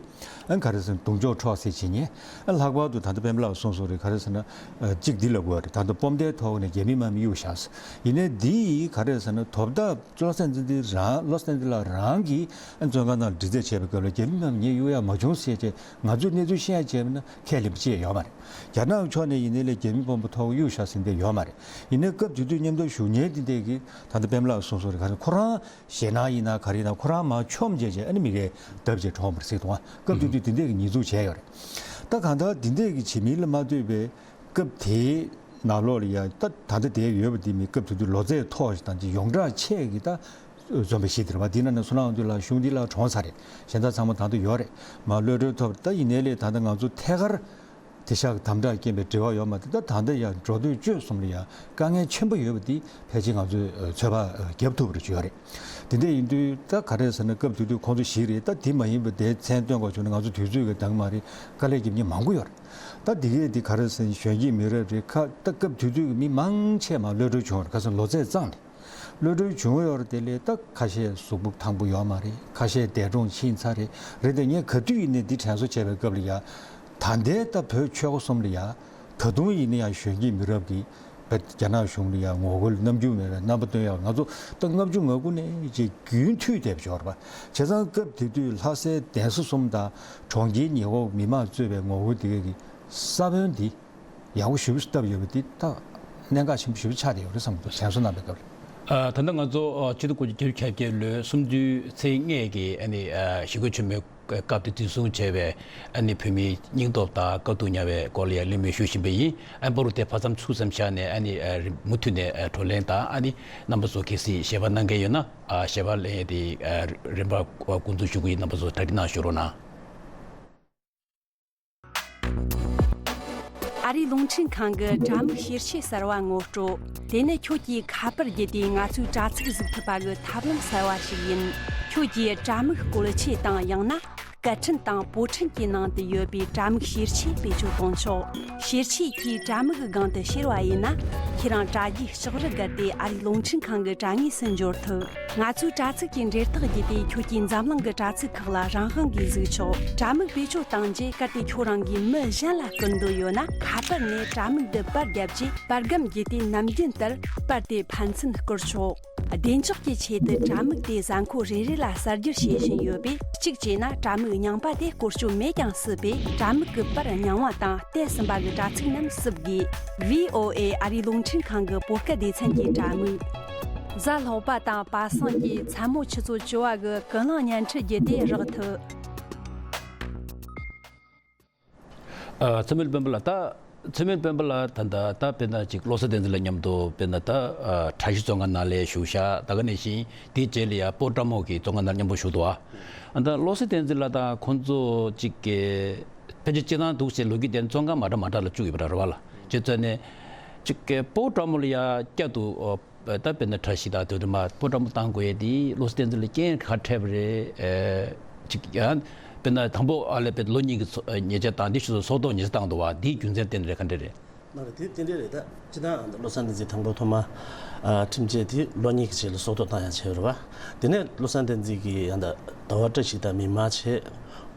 ཨ་ག་རེ་ཟེར་ན་གདོང་ཕྱོགས་འཕྲོག་བསྲེག་བྱེད་མཁན་ཨ་ལྷག་པར་དུ་ད་ལྟ་པད་མ་ལགས་གསུངས་སོང་རེད། ག་རེ་ཟེར་ན་ཨ་གཅིག་འདི་ལབ་དགོས་རེད། ད་ལྟ་སྤོམ་མདའི་ཐོག་ནས་རྒྱ་མི་དམག་མི་གཡུགས་བཞག་ཡིན་ནའི་འདི་ག་རེ་ཟེར་ན་དོ་བདག་བློ་བཟང་བསྟན་འཛིན་རང་བློ་བཟང་བསྟན་འཛིན་ལགས་རང་གིས་ཨ་བཙོན་ཁང་ནང་འདྲི་རྩད་བྱས་པའི་སྐབས་ལ་རྒྱ་མི་དམག་མི་ངས་གཡུག་ཡག་མ་བྱུང་ཟེར་བྱས་ང་ཚོས་གནས་ཚུལ་ཤེས་ཡག་བྱས་པ་ན་ཁས་ལེན་པ་ཅི་ཡང་ཡོད་མ་རེད། རྒྱ་ནག་ཕྱོགས་ནས་ཡིན་ནའི་ལས་རྒྱ་མི་དཔོན་པོ་ཐོག་གཡུགས་བཞག་ཟིན་བསྡད་ཡོད་མ་རེད། ཡིན་ནའི་སྐབས་དེ་དུས་མཉམ་དུ་བཞུགས་མཁན་དེ་འདྲས་ཀྱིས་ད་ལྟ་པད་མ་ལགས་གསུངས་སོང་རེད། ག་རེ་ཁོ་རང་ཞེད་སྣང་ཡིན་ན་ག་རེ་ཡིན་ན་ཁོ་རང་མར་མཆོངས་བྱས་བྱས་ཨ་ནི་མི་གའི་བརྡབ་བྱས་གྲོངས་པ་རེད་ཟེར་གི་འདུག་ཨ། སྐབས་དེ་དུས་དེ་འདྲས་ཀྱི་ཉེས་འཛུགས་བྱས་ཡོད་རེད། ད་གང་ལྟར་དེ་འདྲས་ཀྱི་བྱེད་མིན་ལ་མ་ལྟོས་པའི་སྐབས་དེའི་ནང་ལོགས་ལ་ཡ་ད་ད་ལྟ་དེ་ཡོད་པ་དེ་མིན་སྐབས་དེ་དུས་ལོ་ཚད་མཐོ་ཞིག་དང་ཅིག་ཡོངས་གྲགས་ཆེ་གི་ད་བཙོན་པ་ཞིག་དེ་རེད་བ། དེ་ནང་ནས་བསོད་ནམས་དབང་འདུས་ལགས་གཞུང་འདི་ལ་གྲོངས་ཚར་རེད། གཞན་དག་ཚང་མ་ད་དུང་ཡོད་རེད། མར་གློད་གྲོལ་ཐོབ་རེད། ད་ཡིན་ནའི་ལས་ད་ལྟ་ང་ཚོ་ཐད་ཀར་དེང་སང་གི་དམ་དྲག་རྐྱེན་པས་འབྲེལ་བ་ཡོད་མ་རེད། ད་ད་ལྟ་ཡང་འགྲོ་སྡོད་སྤྱོད་གསུམ་ལ་ཡང་དཀའ་ངལ་ཆེན་པོ་ཡོད་པ་འདི་ཕལ་ཆེར་ང་ཚོས་ཚོད་དཔག་བརྒྱབ་ཐུབ་པ་རེད་ཅིག་ཡོད་རེད། དེ་འདྲ་ཡིན་དུས་ད་ག་རེ་ཟེར་ན་སྐབས་དེ་དུས་ཁོང་ཚོ་ཞིག་རེད། ད་དེ་མ་ཡིན་པ་དེ་མཚན་སྟོན་དགོས་བྱུང་ན་ང་ཚོ་དུས་ཚོད་ཀྱི་འདང་མ་རེད། དཀའ་ལས་རྒྱབ་མཁན་མང་པོ་ཡོད་རེད། ད་དེ་གས་དེ་ག་རེ་ཟེར་ན་གཞོན་སྐྱེས་མི་རབས་རེད་ཁ་ད་སྐབས་དེ་དུས་ཀྱི་མི་མང་ཆེ་མར་གློད་གྲོལ་བྱུང་བ་རེད། ཁ་སང་ལོ་ཚད་གཙང་རེད། གློད་གྲོལ་བྱུང་ཡོད་རེད། དེ་ལས་ད་ཁ་ཤས་གཟུགས་པོ་ཐང་པོ་ཡོད་མ་རེད། ཁ་ཤས་འདས་གྲོངས་ཕྱིན་ཚར་རེད། རེད་དེ་ངས་ག་དུས་ཡིན་ནའི་འདི་དྲན་གསོ་བྱས་པའི་སྐབས་ལ་ཡ་ད་ལྟའི་ད་བོད་ཆོལ་ཁ་གསུམ་ལ་ཡ་ད་དུང་ཡིན་ན་ཡང་གཞོན་སྐྱེས་མི་རབས་ཀྱིས་བོད་རྒྱ་ནག་གཞུང་ལ་ཡ་ངོ་རྒོལ་རྣམ་འགྱུར་མེད་པའི་རྣམ་པ་སྟོན་ཡག་ང་ཚོ་ད་ལྔ་བཅུ་ང་དགུ་ནས་ཅིག་རྒྱུན་མཐུད་བསྡད་ཡོད་རེད་པ། བྱས་ཙང་སྐབས་དེ་དུས་ལྷ་སའི་གདན་ས་གསུམ་དང་གྲོང་ཁྱེར་ཉེ་འཁོར་མི་མང་གཙོས་པའི་ངོ་རྒོལ་དེ་གས་ཀྱི་ས་བོན་འདི་ཡག་པོ་ཞེ་པོ་ཞིག་བཏབ་ཡོད་པ་འདི་ད་གནད་འགག་ཆེན་པོ་ཞེ་པོ་ཆགས་བསྡད་ཡོད་རེད་བསམ་གྱི་འདུག་དྲན་གསོ་གནང་བའི་སྐབས་ལ། ཨ། ད་ལྟ་ང་ཚོ་ཨ་ཆིག་སྟོང་དགུ་བརྒྱ་བརྒྱད་ཅུ་གྱ་བརྒྱད་ལོའི་གསུམ་བཅུའི་ཚེས་ལྔ་གི་ཨ་ནི་ཨ་ཞི་རྒོལ་ཆེན་མོའི་སྐབས་དེ་དུས་བཟུང་བྱས་པའི་ཨ་ནི་བོད་མིའི་སྙིང་སྟོབས་དང་དཀའ་སྡུག་མྱངས་པའི་སྐོར་ལ་ཡང་གླེང་མོལ་ཞུ་བཞིན་པ་ཡིན། ཨ་ནི་པ་རུ་དེ་ཕར་མཚམས་ཚུགས་ཙམ་བཞག་ནས་ཨ་ནི་ཨ་རི་མུ་མཐུད་ནས་ཨ་བགྲོ་གླེང་དང་ཨ་ནི་རྣམ་པ་ཚོ་གལ་སྲིད་ཞལ་པར་གནང་མཁན་ཡོད་ན་ཨ་ཞལ་པར་ལེན་ཡས་དེ་ཨ་རིམ་པ་འགོ་འཛུགས་ཞུ་གི་ཡིན། རྣམ་པ་ཚོ་གྲ་སྒྲིག་གནང་ཞུ་རོགས་གནང་། ཨ་རིའི་རླུང་འཕྲིན་ཁང་གི་དྲ་མིག་ཤེར་ཆས་གསར་བ་ངོ་སྤྲོད། དེ་ནི་ཁྱོད་ཀྱིས་ཁ་པར་བརྒྱུད་དེ་ང་ཚོའི་དྲ་ཚིགས་གཟིགས་ཐུབ་པ་གི་ཐབས་ལམ་གསར་བ་ཞིག་ཡིན། ཁྱོད་ཀྱིས་དྲ་མིག་བཀོལ་ཆས་དང་ཡང་ན་སྐད་འཕྲིན་དང་པོ་འཕྲིན་གྱི་ནང་དུ་ཡོད་པའི་དྲ་མིག་ཤེར་ཆས་བེད་སྤྱོད་གཏོང་ཆོག་ཤེར་ཆས་ཀྱིས་དྲ་མིག་གི་སྒང་དུ་ཤེར་བ་ཡིན་ན། ཁྱེད་རང་དྲ་རྒྱའི་ལྕགས་རི་བརྒལ་ཏེ་ཨ་རིའི་རླུང་འཕྲིན་ཁང་གི་དྲ་ངོས་སུ་འབྱོར་ཐུབ། ང་ཚོའི་དྲ་ཚིགས་ཀྱི་འབྲེལ་ཐག་བརྒྱུད་དེ་ཁྱོད་ཀྱིས་འཛམ་གླིང་གི་དྲ་ཚིགས་ཁག་ལ་རང་དབང་གིས་གཟིགས་ཆོག་དྲ་མིག་བེད་སྤྱོད་བཏང་རྗེས་གལ་ཏེ་ཁྱོད་རང་གིས་མི་གཞན་ལ་བསྐུར་འདོད་ཡོད་ན། ཁ་པར་ནས་དྲ་མིག་འདི་པར་བརྒྱབ་རྗེས་པར་སྒམ་བརྒྱུད་དེ་ནམ་རྒྱུན་ལྟར་པར་དེ་ཕན་ཚུན་བསྐུར་ཆོག་བདེ་འཇགས་ཀྱི་ཆེད་དུ་དྲ་མིག་དེ་གཟའ་འཁོར་རེ་རེ་ལ་གསར་བསྒྱུར་བྱེད་བཞིན་ཡོད་པས། གཅིག་བྱས་ན་དྲ་མིག་རྙིང་པ་དེ་བཀོལ་སྤྱོད་མེད་ཀྱང་སྲིད་པས། དྲ་མིག་གི་པར་རྙིང་བ་དང་བལྟས་ཟིན་པ་གི་དྲ་ཚིགས་རྣམས་བསུབ་དགོས། ཝི་ཨོ་ཨེ་ཨ་རིའི་རླུང་འཕྲིན་ཁང་གི་བོད་སྐད་སྡེ་ཚན་གྱི་དྲ་མིག་གཟའ་ལྷག་པ་དང་པ་སངས་ཀྱིས་མཚན་མོ་ཆུ་ཚོད་བཅུ་པ་གི་ཀུན་གླེང་བརྙན་འཕྲིན་བརྒྱུད་དེ་རག་ཐུབ། ཨ། ཚེ་མིར་སྤེན་པ་ལགས། ད་ཚེ་མིར་སྤེན་པ་ལགས་ད་ལྟ་ད་དཔེར་ན་ཅིག་བློ་བཟང་བསྟན་འཛིན་ལགས་མཉམ་དུ་དཔེར་ན་ད་ཨ་དྲ་ཞིབ་བཙོན་ཁང་ནང་ལ་བཞུགས་ཤག་ད་ག་ནང་བཞིན་དེའི་རྗེས་ལ་ཡ་སྤོ་བཀྲ་མོ་གི་བཙོན་ཁང་ནང་མཉམ་པོ་བཞུགས་འདུག་ཨ་ད་བློ་བཟང་བསྟན་འཛིན་ལགས་དང་ཁོང་ཚོ་ཅིག་གི་ཕལ་ཆེར་སྤྱིར་བཏང་འདུག་ཟེར་ལོ་རྒྱུས་དེ་བཙོན་ཁང་མ་འདྲ་མ་འདྲ་ལ་བཅུག་ཡོད་པ་འདྲ་རེད་བ་ལ། བྱས་ཙང་ནས་ཅིག་གི་སྤོ་བཀྲ་མོ་ལ་ཡ་བསྐྱར་དུ་ཨ། ད་དཔེར་ན་བཀྲ་ཤིས་དང་དེ་དུ་མ་སྤོ་བཀྲ་མོ་བཏང་དགོས་ཡས་དེ་བློ་བཟང་བསྟན་འཛིན་ལ་རྐྱེན་ག་འཕྲད་པ་རེད། ཨེ། ཅིག་ཡང་དཔེར་ན་དང་པོ་ཨ་ལས་དཔེ་ལོ་གཉིས་ཀྱི་ཚོ་ཉེས་ཆད་བཏང་དེ་ཕྱིས་སུ་སྲོག་ཐོག་ཉེས་ཆད་བཏང་འདུག་བ་དེའི་རྒྱུ་མཚན་དེ་འདྲ་ག་འདྲ་རེད། མ་རེད་དེ་དེ་འདྲ་རེད་ད། སྤྱིར་བཏང་བློ་བཟང་བསྟན་འཛིན་དང་པོ་ཐོག་མ་ཨ་ཁྲིམས་ཆད་དེ་ལོ་གཉིས་ཀྱི་རྗེས་ལ་སྲོག་ཐོག་བཏང་ཡ་བྱས་རེད་བ། དེ་ནས་བློ་བཟང་བསྟན་འཛིན་གྱི་ཡང་ད་ཟླ་བ་བཀྲ་ཤིས་དང་མི་མང་ཆེ།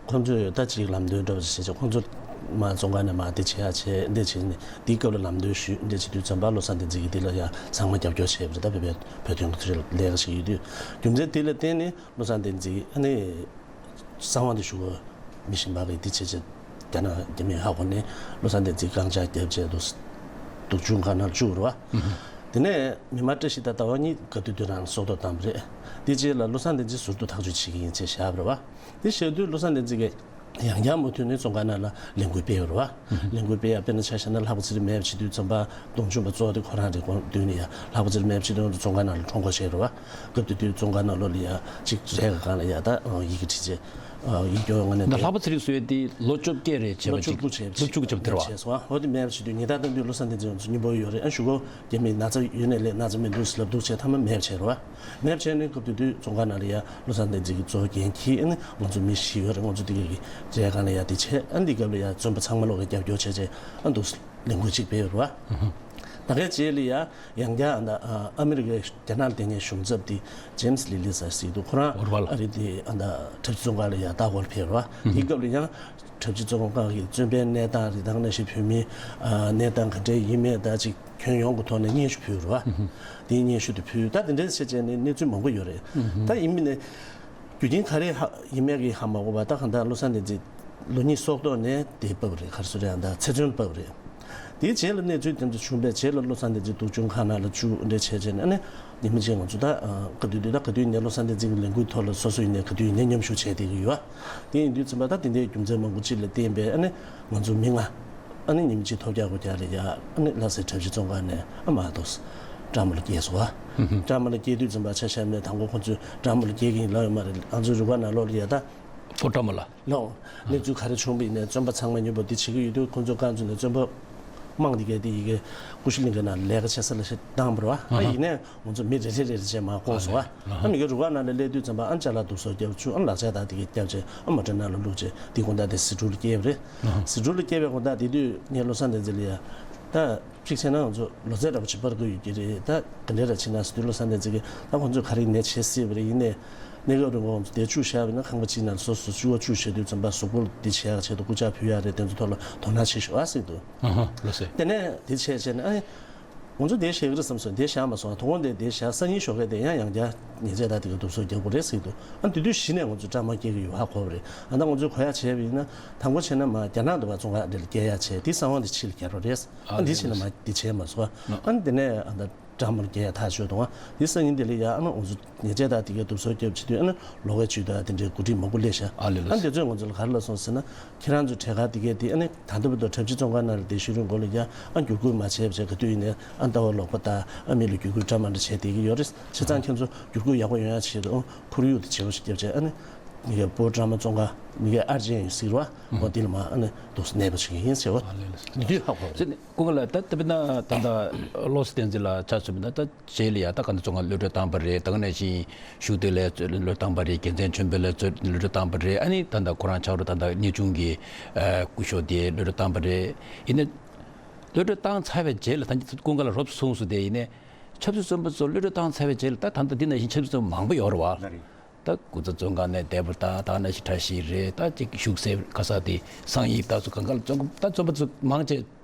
ཁོང་ཚོས་ད་ཅིག་ལམ་སྟོན་འདྲ་པོ་ཞིག་བྱས་བྱས་ཁོང་ཚོ་མ་བཙོན་ཁང་ནས་མ་དེ་བྱེད་ཡ་བྱས་འདི་བྱས་ནས་དེའི་སྐབས་ལ་ལམ་སྟོན་ཞུས་འདི་བྱེད་དུས་ཙམ་པ་བློ་བཟང་བསྟན་འཛིན་གྱིས་འདི་ལ་ཡ་ཚང་མ་རྒྱབ་སྐྱོར་བྱས་པ་རེད། ད་བོད་པའི་བོད་དོན་གྱི་ལས་ཀ་བྱེད་ཡོད་དུས་རྒྱུ་མཚན་དེ་ལ་བརྟེན་ནས་བློ་བཟང་བསྟན་འཛིན་ཨ་ནི་གསང་བ་འདི་ཞུ་དགོས་མི་ཤེས་པ་གི་འདི་བྱས་བྱས་རྒྱ་ནག་རྒྱ་མིས་ཧ་གོ་ནས་བློ་བཟང་བསྟན་འཛིན་རྐང་བཅག་བརྒྱབ་བྱས་འདུག་འདུག་བཙོན་ཁང་ནང་བཅུག་རེད་བ། དེ་ནས་མི་མང་བཀྲ་ཤིས་དང་ཟླ་བ་གཉིས་སྐབས་དུས་དུས་རང་སྲོག་ཐོག་བཏང་བ་རེད། དེ་རྗེས་ལ་བློ་བཟང་བསྟན་འཛིན་ཟུར་དུ་ཐག་གཅོད་བྱེད་ཀྱི་ཡིན་ཅེས་བཞག་པ་རེད་བ། དེ་བཤད་དུས་བློ་བཟང་བསྟན་འཛིན་གྱིས་ཡང་བསྐྱར་མུ་མཐུད་ནས་བཙོན་ཁང་ནང་ལ་ལས་འགུལ་སྤེལ་ཡོད་རེད་བ། ལས་འགུལ་སྤེལ་ཡ་དཔེར་ན་ཆ་བཞག་ན་ལྷག་པ་ཚེ་རིང་མེད་པ་བྱེད་དུས་ཙམ་པ་གདོང་མཆོད་པ་གཙོ་བོ་དེ་ཁོ་རང་རེད། དགོངས་དོན་ནི་ཡ་ལྷག་པ་ཚེ་རིང་མེད་པ་བྱེད་དུས་བཙོན་ཁང་ནང་ལ་ཁྲོམ་སྐོར་བྱས་རེད་བ། སྐབས་དེ་དུས་བཙོན་ཁང་ནང་ལོགས་ལ་ཡ་གཅིག་རེས་ཀྱི་སྒང་ལ་ཡ་ད་ཡི་གེ་བྲིས་རྗེས་ཡི་གེ་སྐྱོར་ངོ་ནས་ད་ལྷག་པ་ཚེ་རིང་གསོལ་དེ་ལོ་བཅོ་བརྒྱད་རེད་བྱས་པ་ལོ་ཅིག་བཅུ་དགུ་བྱས་ལོ་བཅུ་དགུ་བྱས་པ་དེ་རེད་བ། བྱས་སོང་བ། འོ་དེ་མེད་པ་བྱེད་དུས་ཉེས་རྡུང་བཏང་དུས་བློ་བཟང་བསྟན་འཛིན་ང་ཚོ་སྙིང་པོ་ཡོད་རེད། ཨ་ཞུ་གོ་རྒྱ་མིས་ན་ཚ་ཡོད་ནས་ལས་ན་ཚ་མི་འདུག་ཟེར་ལབ་འདུག་བྱས་ཐ་མ་མེད་པ་བྱས་རེད་བ། མེད་པ་བྱས་ནས་སྐབས་དེ་དུས་བཙོན་ཁང་ནང་ལ་ཡ་བློ་བཟང་བསྟན་འཛིན་གྱིས་གཙོ་བོ་འགན་འཁྱེར་ཨ་ནི་ང་ཚོ་མི་བཞི་ཡོད་རེད། ང་ཚོ་དེ་ག་གི་རེས་སྒང་ལ་ཡ་དེ་བྱས་ཨ་འདི་སྐབས་ལ་ཡ་བཙོན་པ་ཚང་མ་ལོག་གི་རྒྱབ་སྐྱོར་བྱས་བྱས་ཨ་འདུག་ལས་འགུལ་གཅིག་སྤེལ་ཡོད་རེད་བ། ད་གའི་རྗེས་ལ་ཡ་ཡང་བསྐྱར་ཨ་ཨ་མི་རི་ཀའི་རྒྱ་ནག་ལ་བསྡད་མཁན་གཞུང་ཚབ་དེ་ཇེམ་སི་ལི་ལི་ཟེར་ཞིག་འདུག་ཁོ་རང་ཨ་རི་དེ་ཨ་ད་གྲབས་བཙོན་ཁང་ལ་ཡ་ལྟ་སྐོར་ཕེབས་རེད་བ། དེ་སྐབས་ལ་ཡང་གྲབས་ཆེ་བཙོན་ཁང་གི་བཙོན་པའི་གནས་སྟངས་རིགས་དང་ནང་བཞིན་བོད་མིའི་གནས་སྟངས་ག་འདྲ་ཡིན་མེད་ད་ཅིག་ཁྱོན་ཡོངས་ཀྱི་ཐོག་ནས་སྙན་ཞུ་ཕུལ་རེད་བ། དེའི་སྙན་ཞུ་དེ་ཕུལ་ད་དེ་འདྲའི་བྱས་བྱས་ནས་གནས་ཚུལ་མང་པོ་ཡོད་རེད། ད་ཡིན་མིན་ནས་རྒྱུ་རྐྱེན་ག་རེ་ཧ་ཡིན་མེད་ཀྱི་ཧ་མ་གོ་བ་ད་གང་ལྟར་བློ་བཟང་བསྟན་འཛིན་ལོ་གཉིས་སྲོག་ཐོག་ནས་དེ་བབས་རེད། ག་རེ་ཟེར་རེད་ཨ་ད་ཚེ་བཙོན་བབས་རེད། དེའི་རྗེས་ལ་གནས་ཚུལ་དེ་ཚོ་བྱུང་བའི་རྗེས་ལ་བློ་བཟང་བསྟན་འཛིན་སྡུག་སྦྱོང་ཁང་ནང་ལ་བཅུག་འདྲ་བྱས་བྱས་ནས་ཨ་ནི་ཉི་མ་གཅིག་ང་ཚོ་ད་ག་དུས་དུས་ད་ག་དུས་ཡིན་ནའི་བློ་བཟང་བསྟན་འཛིན་གྱི་ལས་འགུལ་ཐོག་ལ་སོ་སོ་ཡིན་ནའི་ག་དུས་ཡིན་ནའི་མཉམ་ཞུགས་བྱས་བསྡད་ཀྱི་ཡོད། དེ་ཡིན་དུས་ཙམ་པ་ད་དེ་འདྲའི་རྒྱུ་མཚན་མང་པོ་ཅིག་ལ་བརྟེན་པའི་ཨ་ནི་ང་ཚོ་མི་ལྔ་ཨ་ནི་ཉི་མ་གཅིག་ཐོབ་རྒྱག་དགོས་རྒྱག་རེད་ཡ། ཨ་ནི་ལྷ་སའི་གྲབས་ཆེ་བཙོན་ཁང་ནས་ཨ་མ་ཏོག་ཀྲ་མོ་ལ་སྐྱེལ་སོང་བ། ཀྲ་མོ་ལ་སྐྱེལ་དུས་ཙམ་པ་ཆ་བཞག་ནས་དང་པོ་ཁོང་ཚོས་ཀྲ་མོ་ལ་སྐྱེལ་གྱི་ཡིན་ལབ་ཡོད་མ་རེད། ང་ཚོའི་རུ་ཁག་ནང་ལོགས་ལ་ཡ་ད་སྤོ་ཀྲ་མོ་ལ། ལོ། གནས་ཚུལ་ག་རེ་བྱུང་བ་ཡིན་ནའི་བཙོན་པ་ཚང་མ་མཉམ་པོ་འདི་བྱེད་ཀྱི་ཡོད་དུས་ཁོང་ཚོ་རྐང་བཙུགས་ནས་བཙོན་པ་དམངས་འདི་གས་འདི་ཡི་གེ་ཀུ་ཤུ་གླིང་གའི་ནང་ལས་ཀ་བྱེད་ས་ལ་ཞིག་བཏང་བ་རེད་བ། ཨ་ཡིན་ནའི་ང་ཚོ་མི་རེ་རེ་རེ་རེ་བྱས་མར་བསྐོངས་སོང་བ། ཨ་མི་གི་རུ་ཁག་ནང་ལ་སླེབས་དུས་ཙམ་པ་ཨ་ཅ་ལག་འདུག་སེ་རྒྱབ་བཅུག་ཨ་ལག་ཆ་དང་འདི་གས་རྒྱབ་བྱས་ཨ་མོ་ཊ་ནང་ལ་བླུགས་བྱས་འདི་དགོང་དག་དེ་ཟི་ཀྲུའུ་ལ་སྐྱེལ་བ་རེད། ཟི་ཀྲུའུ་ལ་སྐྱེལ་བའི་དགོང་དག་དེ་དུས་ངས་བློ་བཟང་བསྟན་འཛིན་ལ་ཡ་ད། གཅིག་བྱས་ན་ང་ཚོ་ལོ་ཚད་འདྲ་པོ་ཅིག་སྤར་དགོས་ཡོད་ཀྱི་རེད། ད་ག་འདྲས་ར་བྱེད་ན་ཟེར་དུས་བློ་བཟང་བསྟན་འཛིན་གྱིས་ད་ཁོང་ཚོས་ག་རེ་ནས་བྱེད་སྲིད་པ་རེད། ཡིན་ནའི་གནས་སྐབས་རིང་པོ་ང་ཚོ་དེ་བཅུག་བཞག་པ་ཡིན་ན་ཁང་པ་གཅིག་ནང་སོ་སོ་བཅུག་པ་བཅུག་བྱེད་དུས་ཙམ་པ་གཟུགས་པོ་འདི་བྱེད་ཡག་ཆེད་དུ་སྐུ་ཇག་ཕུལ་ཡག་རེད། དེ་ཚོ་ཐོག་ལ་དོ་སྣང་བྱེད་ཤོག་ཨ་ཟེར་འདུག་ཨ་ཧ་ལགས་སེ། དེ་ནས་དེ་བྱས་བྱས་ནས་ཨ་ནི་ང་ཚོ་དེ་བཞག་གི་རེད་བསམ་སོང་། དེ་བཞག་མ་སོང་། དོ་དགོང་དེ་དེ་བཞག་སང་ཉིན་ཞོགས་ཀས་དེ་ཡང་ཡང་བསྐྱར་ཉེས་ཆད་དང་དེ་ག་སྡུག་སོ་རྒྱག་དགོས་རེད་ཟེར་འདུག་ཨ་དེ་དུས་གཞི་ནས་ང་ཚོ་ཀྲ་མ་སྐྱེལ་གི་ཡོད་ཧ་གོ་བ་རེད། ཨ་ད་ང་ཚོས་གོ་ཡག་བྱས་པ་ཡིན་ན་དང་པོ་བྱས་ན་མ་རྒྱ་ནག་འདི་པ་བཙོན་ཁང་འདི་ལ་སྐྱེལ་ཡག་བྱས་དེ་གསང་བ་འདི་ཕྱི་ལ་གྱར་བ་རེད། ཨ་འདི་བྱས་ན་མ་འདི་བྱས་མ་སོང་། ཨ་འདི་ནས་ཨ་ད་ཀྲ་མ་ལ་སྐྱེལ་ཡག་ཐག་ཆོད་འདུག་ཨ་འདི་སང་ཉིན་འདི་ལ་ཡ་ཨ་ན་ང་ཚོ་ཉེས་ཆད་དང་དེ་གའི་སྡུག་སོ་རྒྱབ་བྱེད་དུས་ཨ་ན་ལོགས་ཀའི་ཇུས་དང་དེ་འདྲའི་འགོ་ཁྲིད་མང་པོ་སླེབས་ཤག་ཨ་ལེ་ལགས། ཨ་འདི་ཚོས་ང་ཚོ་ལ་ག་རེ་ལབ་སོང་ཟེར་ན་ཁྱེད་རང་ཚོའི་གྲས་ཁ་དེ་གའི་དེ་ཨ་ནི་ད་ལྟ་བར་དུ་གྲབས་ཆེ་བཙོན་ཁང་ནང་ལ་བསྡད་ཤུལ་རིང་འགོ་ལ་ཡ་ཨ་བསྒྱུར་བཀོད་མ་བྱས་བྱས་ག་དུས་ཡིན་ནའི་ཨ་ལྟ་བ་ལོག་པ་དང་ཨ་མི་ལ་བསྒྱུར་བཀོད་འདྲ་མ་འདྲ་བྱས་བསྡད་ཀྱི་ཡོད་རེད། བྱས་ཙང་ཁྱེད་ཚོ་བསྒྱུར་བཀོད་ཡག་པོ་ཡོང་ཡག་ཆེད་དུ་ཨ་ཁོར་ཡུག་དེ་བརྗེ་པོ་ཞིག་བརྒྱབ་བྱས་ཨ་ནི། མི་གའི་པོ་ཊ་མ་ཙོང་ཁ་མི་གའི་ཨར་ཇན་ཡིན་ཟེར་བ། འོ་དེ་ལ་མ་ཨ་ནི་འདུག་སེ་གནས་པ་ཞིག་ཡིན་ཟེར་བ། ཨ་ལས་ལས། འདི་དུས་ཧ་གོ་རེད། ཅེ་ནི་ཀུན་དགའ་ལགས། ད་ད་དཔེར་ན་ད་ལྟ་བློ་གསལ་བསྟན་འཛིན་ལགས་ཆ་མཚོན་པ་ན། ད་རྗེས་ལ་ཡ་ད་ག་འདྲ་ཙོང་ཁ་གློད་གྲོལ་བཏང་པ་རེད། ད་ག་ནང་བཞིན་ཤུགས་ལྡན་ལགས་གློད་གྲོལ་བཏང་པ་རེད། རྒྱལ་མཚན་ཆོས་འཕེལ་ལགས་གློད་གྲོལ་བཏང་པ་རེད། ཨ་ནི་ད་ལྟ་ཁོ་རང་ཆགས་རོགས་ད་ལྟ་གནས་ཆུང་གི་ཨ་སྐུ་ཞབས་དེ་གློད་གྲོལ་བཏང་པ་རེད། ཡིན་ན་གློད་གྲོལ་བཏང་ཚར་བའི་རྗེས་ལ་ད་ཀུན་དགའ་ལགས་རོབ་གསུངས་སོང་དེ། ཡིན་ནའི་ཆབ་སྲིད་བཙོན་པ་ཚོ་གློད་གྲོལ་བཏང་ཚར་བའི་རྗེས་ལ་ད་ད་ལྟ་འདི་ནང་བཞིན་ཆབ་སྲིད་བཙོན་པ་མང་པོ་ཡོད་རེད་བ། ལགས་རེད། ད་སྐུ་ཚབ་བཙོན་ཁང་ནས་བསྡད་པ་ད་ད་ནང་བཞིན་བཀྲ་ཤིས་རེད། ད་ཅིག་བཞུགས་སའི་ག་ས་དེ་བསམ་ཡས་ད་ཚོ་གང་ག་ལ་བཙོན་ད་བཙོན་པ་ཚོ་མང་ཆེ་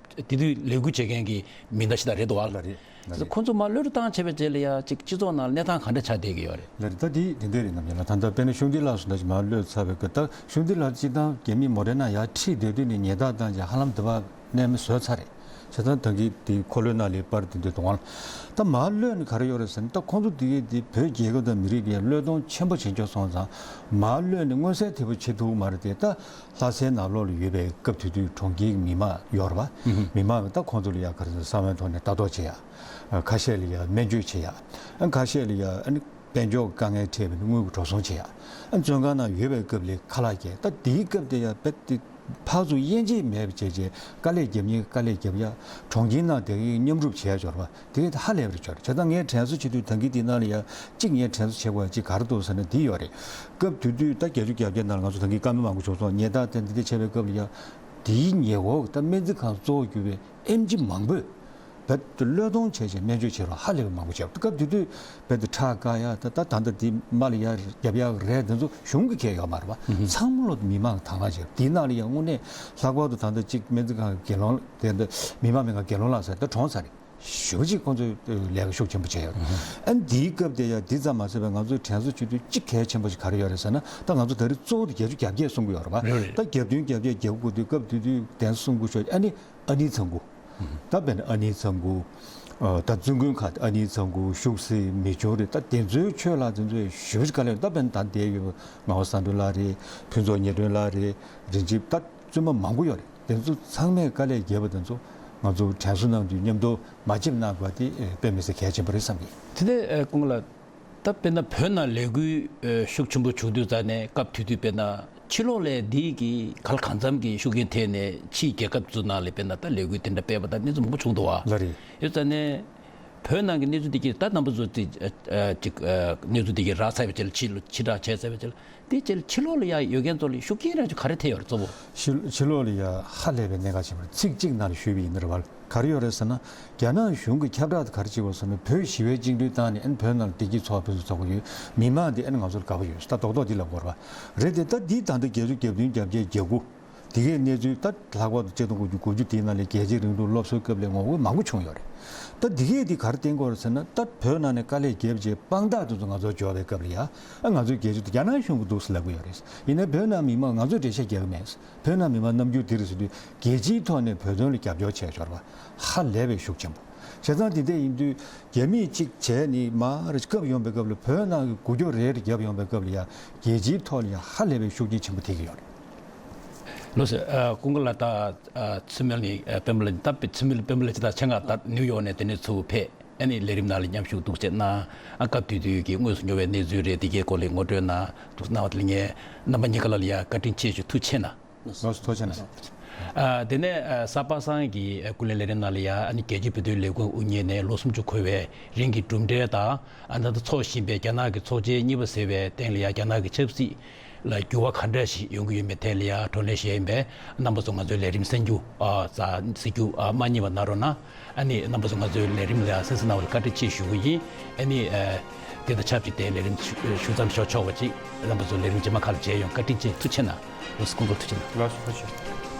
དེ་དུས་ལས་འགུལ་བྱེད་མཁན་གྱི་མི་སྣ་ཞིག་ད་རེད་འདུག་བ། ལགས་རེད། ལགས་རེད། ཁོང་ཚོ་མར་གློད་གྲོལ་བཏང་བྱས་པའི་རྗེས་ལ་ཡ་ཅིག་སྤྱི་ཚོགས་ནང་གནས་སྟངས་ག་འདྲ་ཆགས་བསྡད་ཀྱི་ཡོད་རེད། ལགས་རེད། ད་དེ་དེ་འདྲ་རེད། ནམ་རྒྱུན་ལ་ད་ལྟ་དཔེར་ན་ཤུགས་ལྡན་ལགས་སུ་ད་ཅིག་མར་གློད་ཚར་བའི་སྐབས། ད་ཤུགས་ལྡན་ལགས་སྤྱིར་བཏང་རྒྱ་མིས་མོ་རེ་ན་ཡར་ཁྲིད་བསྡད་དུས་ནས་ཉེས་རྡུང་བཏང་བྱས་ཧ་ལམ་དུ་བ་གནས་མི་བཟོས་ཚར་རེད། བྱས་ཙང་ད་གིན་དེ་འཁོར་ལོའི་ནང་ལ་པར་དེ་འདྲ་འདུག་ཨང་། ད་མར་གློད་ནས་ག་རེ་ཡོད་རེད་ཟེར་ན། ད་ཁོང་ཚོ་དེ་གའི་དེ་བོད་རྒྱལ་ཁབ་དང་མི་རིགས་ལ་བློས་གཏོང་ཆེན་པོ་བྱེད་འཇོག་སོང་ཙང་། མར་གློད་ནས་མངོན་གསལ་དོད་པོ་བྱེད་ཐུབ་ཀྱི་མ་རེད་དེ། ད་ལྷ་སའི་ནང་ལོགས་ལ་ཡོད་པའི་སྐབས་དེ་དུས་གྲོང་ཁྱེར་མི་མང་ཡོད་རེད་པ། མི་མང་གིས་ད་ཁོང་ཚོ་ལ་ཡ་ག་རེ་ཟེར་ན་བསམ་བློའི་ཐོག་ནས་ལྟ་རྟོག་བྱེད་ཡ། ཁ་ཤས་ལ་ཡ་སྨན་བཅོས་བྱེད་ཡ། ཁ་ཤས་ལ་ཡ་ཨ་ནི་དཔལ་འབྱོར་དཀའ་ངལ་འཕྲད་པའི་དངུལ་གྱི་འགྲོ་སོང་བྱེད་ཡ། ཨ་བཙོན་ཁང་ནང་ཡོད་པའི་སྐབས་ལ་ཁ་ལག་བརྒྱབ། ད་དེའི་སྐབས་དེ་ཡ་རྦད་དེ་ཕར་ཚུར་དབྱེ་འབྱེད་མེད་པ་བྱས་བྱས་དཀའ་ལས་རྒྱབ་མཁན་དཀའ་ལས་རྒྱབ་ཡ། གྲོང་ཁྱེར་ནང་དེ་གའི་མཉམ་རུབ་བྱས་ཡ་འབྱོར་བ་དེ་ག་ཧ་ལས་པ་རེད་འབྱོར། བྱས་ཙང་ངས་དྲན་གསོ་བྱེད་དུས་ད་གིན་དེ་ནང་ལ་ཡ་གཅིག་ངས་དྲན་གསོ་བྱེད་དགོས་ཡ་གཅིག་ག་རེ་འདུག་ཟེར་ན་འདི་ཡོད་རེད། སྐབས་དེ་དུས་ད་བརྒྱད་ཅུ་གྱ་བརྒྱད་ནང་ལ་ང་ཚོ་ད་གིན་བཀའ་མོལ་མང་པོ་བྱུང་སོང་། ཉེས་རྡུང་དེ་འདི་འདྲ་བྱས་པའི་སྐབས་ལ་ཡ་དེའི་ཉེ་འོག་ད་སྨན་རྩིས་ཁང་གཙོ་བོ་གྱུར་པའི་ཨེམ་ཆི་མང་པོས་རྦད་དེ་བློས་གཏོང་བྱས་བྱས་སྨན་བཅོས་བྱེད་རོགས་ཧ་ལས་པའི་མང་པོ་བྱས། སྐབས་དེ་དུས་རྦད་དེ་ཁྲག་བཀག་ཡ་ད་ད་ད་ལྟ་དེ་མར་ལ་ཡ་རྒྱབ་ཡ་རེད། དེ་ཚོ་གཞུང་གི་ཁེ་ཡོད་མ་རེད་པ། ཚང་མ་ལོ་མི་མང་དང་བ་བྱས། དེའི་ནང་ལ་ཡ་དངོས་གནས་ལྷག་པར་དུ་ད་ལྟ་གཅིག་སྨན་རྩིས་ཁང་གི་དགེ་སློང་དེ་འདི་མི་མང་མི་ཁང་དགེ་སློང་ལགས་ཟེར་ད་གྲོངས་ཚར་རེད། ཞེ་པོ་ཅིག་ཁོང་ཚོས་ལས་ཀ་ཤུགས་ཆེན་པོ་བྱས་ཡོད་རེད། ཨ་ནི་དེའི་སྐབས་དེ་ཡ་དེ་ཙམ་མ་ཟད་པའི་ང་ཚོས་དྲན་གསོ་བྱེད་དུས་གཅིག་གལ་ཆེན་པོ་ཞིག་ག་རེ་ཡོད་རེད་ཟེར་ན། ད་ང་ཚོ་ད་རེས་གཙོ་བོ་དེ་བརྒྱད་ཅུ་གྱ་བརྒྱད་གསུང་གི་ཡོད་རེད་པ། རེད་རེད། ད་བརྒྱད་བདུན་གྱ་བརྒྱད་རྒྱལ་པོ་སྐུ་དུས་སྐབས་དེ་དུས་གདན་གསུང་དགོས་ཤོག་ཨ་ནི་ཨ་ནེ་ཚང་སྐུ། ད་དཔེར་ན་ཨ་ནེ་ཚང་སྐུ། ཨ་ད་བཙུན་དགོན་ཁག་ཨ་ནེ་ཚང་སྐུ་བཞུགས་སའི་མི་ཆུང་རེད། ད་དེ་ཚོའི་ཆོས་ལ་དེ་ཚོས་ཞེ་པོ་ཅིག་དཀའ་ལས། ད་དཔེར་ན་ད་འདིར་ཡོད་པ་ངག་དབང་བསམ་གྲུབ་ལགས་རེད། ཕུན་ཚོགས་ཉི་སྒྲོན་ལགས་རེད། རིན་ཆེན་ད་བཙུན་མ་མང་པོ་ཡོད་རེད། དེ་ཚོ་ཚང་མས་དཀའ་ལས་བརྒྱབ་པ་དེ་ཚོ་ང་ཚོ་དྲན་གསོ་གནང་དུས་མཉམ་དུ་མ་བརྗེད་གནང་དགོས་པ་དེ་དཔེ་མི་སྲིད་གལ་ཆེན་པོ་རེད་བསམ་གི། དེ་ནས་ཀུན་དགའ་ལགས། ད་དཔེར་ན་བོད་ནང་ལས་འགུལ་ཤུགས་ཆེན་པོ་བྱུང་དུས་ཙ་ནས་སྐབས་དེ་དུས་དཔེར་ན་ཕྱི་ལོགས་ལ་འདི་གི་ག་ལ་གང་འཚམ་གྱི་ཤུགས་རྐྱེན་ཐེབས་ནས་ཕྱིའི་རྒྱལ་ཁབ་ཚོ་ནང་ལ་དཔེར་ན་ད་ལས་འགུལ་དེ་འདྲ་སྤེལ་བ་དང་གནས་ཚུལ་མང་པོ་བྱུང་འདུག་བ། ལགས་རེད། ཡོད་ཙ་ནས་བོད་ནང་གི་གནས་ཚུལ་འདི་གི་ད་རྣམ་པ་ཚོ་ཅིག་ཅིག་གནས་ཚུལ་འདི་གི་རག་ཚར་བའི་རྗེས་ལ་ཕྱི་ལོགས་ཕྱིར་བསྒྲགས་བྱས་ཚར་བའི་རྗེས་ལ། དེ་རྗེས་ལ་ཕྱི་ལོགས་ལ་ཡ་ཡོད་མཁན་ཚོ་ལ་ཤུགས་རྐྱེན་རང་ཅིག་ག་རེ་ཐེབས་ཡོད་རེད་གཙོ་བོ། ཕྱི་ཕྱི་ལོགས་ལ་ཡ་ཧ་ལས་པའི་གནད་འགག་ཆེན་པོ་རེད། ཚིག་གཅིག་ནང་ལ་ཞུས་པ་ཡིན་ན་རེད་བ། ག་རེ་ཡོད་རེད་ཟེར་ན། རྒྱ་ནག་གཞུང་གི་ཁྱབ་བསྒྲགས་དེ་ག་རེ་བྱེད་པ་ཟེར་ན། བོད་ཞི་བའི་བཅིངས་འགྲོལ་བཏང་ནས་ཨ་ནི་བོད་ནང་ལ་བདེ་སྐྱིད་འཚོ་བ་ཕུན་སུམ་ཚོགས་པ་ཡོད། མི་མང་དེ་ཨ་ནི་ང་ཚོ་ལ་དགའ་པོ་ཡོད་ད་རྡོག་རྡོག་འདི་ལབ་དགོས་རེད་བ། རེད་དེ་ད་འདི་ད་ལྟ་བརྒྱད་ཅུ་གྱ་བདུན་གྱ་བརྒྱད་གྱ་དགུ། དེ་གའི་གནས་ཚུལ་ད་ལྷག་པར་དུ་ཆིག་སྟོང་དགུ་བརྒྱ་དགུ་བཅུ་དེའི་ནང་ལ་རྒྱལ་གཅེས་རིང་ལུགས་སློབ་གསོའི་སྐབས་ལ་ངོ་རྒོལ་མང་པོ་བྱུང་ཡོད་རེད། ད་འདི་གས་འདི་ག་རེ་བསྟན་གྱི་ཡོད་རེད་ཟེར་ན། ད་བོད་ནང་ནས་དཀའ་ལས་བརྒྱབ་རྗེས་དཔང་རྟགས་དེ་ཚོ་ང་ཚོར་འབྱོར་བའི་སྐབས་ལ་ཡ། ཨ་ང་ཚོའི་རྒྱལ་གཅེས་དེ་རྒྱ་ནག་གཞུང་གི་འདུག་ཟེར་ལབ་ཀྱི་ཡོད་རེད། ཡིན་ནའི་བོད་ནང་མི་མང་ང་ཚོས་འགྲེལ་བཤད་རྒྱག་གི་མེད། བོད་ནང་མི་མང་རྣམ་འགྱུར་འདི་རེད་ཟེར་དུས་རྒྱལ་སྤྱིའི་ཐོག་ནས་བོད་དོན་ལ་རྒྱབ་སྐྱོར་བྱས་འབྱོར་བ་ཧ་ལས་པའི་ཤུགས་ཆེན་པོ། བྱས་ཙང་དེ་འདྲ་ཡིན་དུས་རྒྱ་མིས་གཅིག་བྱས་ནས་མར་སྐབས་ཡོང་པའི་སྐབས་ལ་བོད་ནང་གི་འགུལ་སྐྱོད་རེ་རེ་བརྒྱབ་ཡོང་པའི་སྐབས་ལ་ཡ་རྒྱལ་སྤྱིའི་ཐོག་ལ་ཡ་ཧ་ལས་པའི་ཤུགས་རྐྱེན་ཆེན་པོ་ཐེབས་ཀྱི་ཡོད་རེད། ལགས་སོ། ཨ་ཀུན་དགའ་ལགས། ད་ཨ་ཚུལ་མིན་ནི་ཨ་པད་མ་ལགས་ད་པད་ཚུལ་མིན་པད་མ་ལགས་ཀྱིས་ད་ཆེད་མངགས་ད་ནིའུ་ཡོག་ནས་དེ་ནས་ཚུར་ཕེབས། ཨ་ནི་ལས་རིམ་ནང་ལ་མཉམ་ཞུགས་འདུག་སེ་གནང་། ཨ་སྐབས་དེ་དུས་ཀྱི་དངོས་སུ་མྱོང་བའི་གནས་ཚུལ་རེད། དེ་གའི་སྐོར་ལ་ངོ་སྤྲོད་གནང་འདུག་གནང་བ་དེ་ལ་ངས་རྣམ་པ་གཉིས་ཀ་ལ་ཡ་བཀའ་དྲིན་ཆེ་ཞུ། ཐུགས་རྗེ་ཆེ་གནང་། ལགས་སོ། ཐུགས་རྗེ་གནང་། ཨ་དེ་ནས་ཨ་གཟའ་པ་སངས་ཀྱི་ཨ་ཀུན་གླེང་ལས་རིམ་ནང་ལ་ཡ་ཨ་ནི་རྒྱལ་སྤྱིའི་བོད་དོན་ལས་འགུལ་དབུ་བརྙེས་ནས་ལོ་སུམ་ཅུ་འཁོར་བའི་རིང་གི་གྲུབ་འབྲས་དང་། ཨ་ད་ལྟ་འཚོགས་བཞིན་པའི་རྒྱ་ནག་གི་ཚོགས་ཆེན་གཉིས་པ་ཟེར་བའི་སྟེང་ལ་ཡ་རྒྱ་ནག་གི་ཆབ་སྲིད་ལ་འགྱུར་བ་ག་འདྲ་ཞིག་ཡོང་གི་ཡོད་མེད་ཐད་ལ་ཡ་བགྲོ་གླེང་བྱས་ཡིན་པས། རྣམ་པ་ཚོ་ང་ཚོའི་ལས་རིམ་གསན་རྒྱུ་ཨ་ཙ་གཟིགས་རྒྱུ་ཨ་མ་བསྙེལ་བ་གནང་རོགས་གནང་། ཨ་ནི་རྣམ་པ་ཚོ་ང་ཚོའི་ལས་རིམ་ལ་ཡ་གསན་གཟིགས་གནང་བ་ལ་བཀའ་དྲིན་ཆེ་ཞུ་གི་ཡིན། ཨ་ནི་ཨ་དེ་དང་ཆབས་ཅིག་དེ་ལས་རིམ་ཞུ་ཞུ་མཚམས་ཞུ་ཆོག་པ་ཅིག་རྣམ་པ་ཚོ་ལས་རིམ་རྗེས་མ་ཁག་ལ་མཇལ་ཡོང་། བཀའ་དྲིན་ཆེ། ཐུགས་རྗེ་གནང་། ལགས་སོ། སྐུ་ངོ་ཐུགས་རྗེ་གནང་། ལགས་སོ། ཐུགས་རྗེ་ཆེ།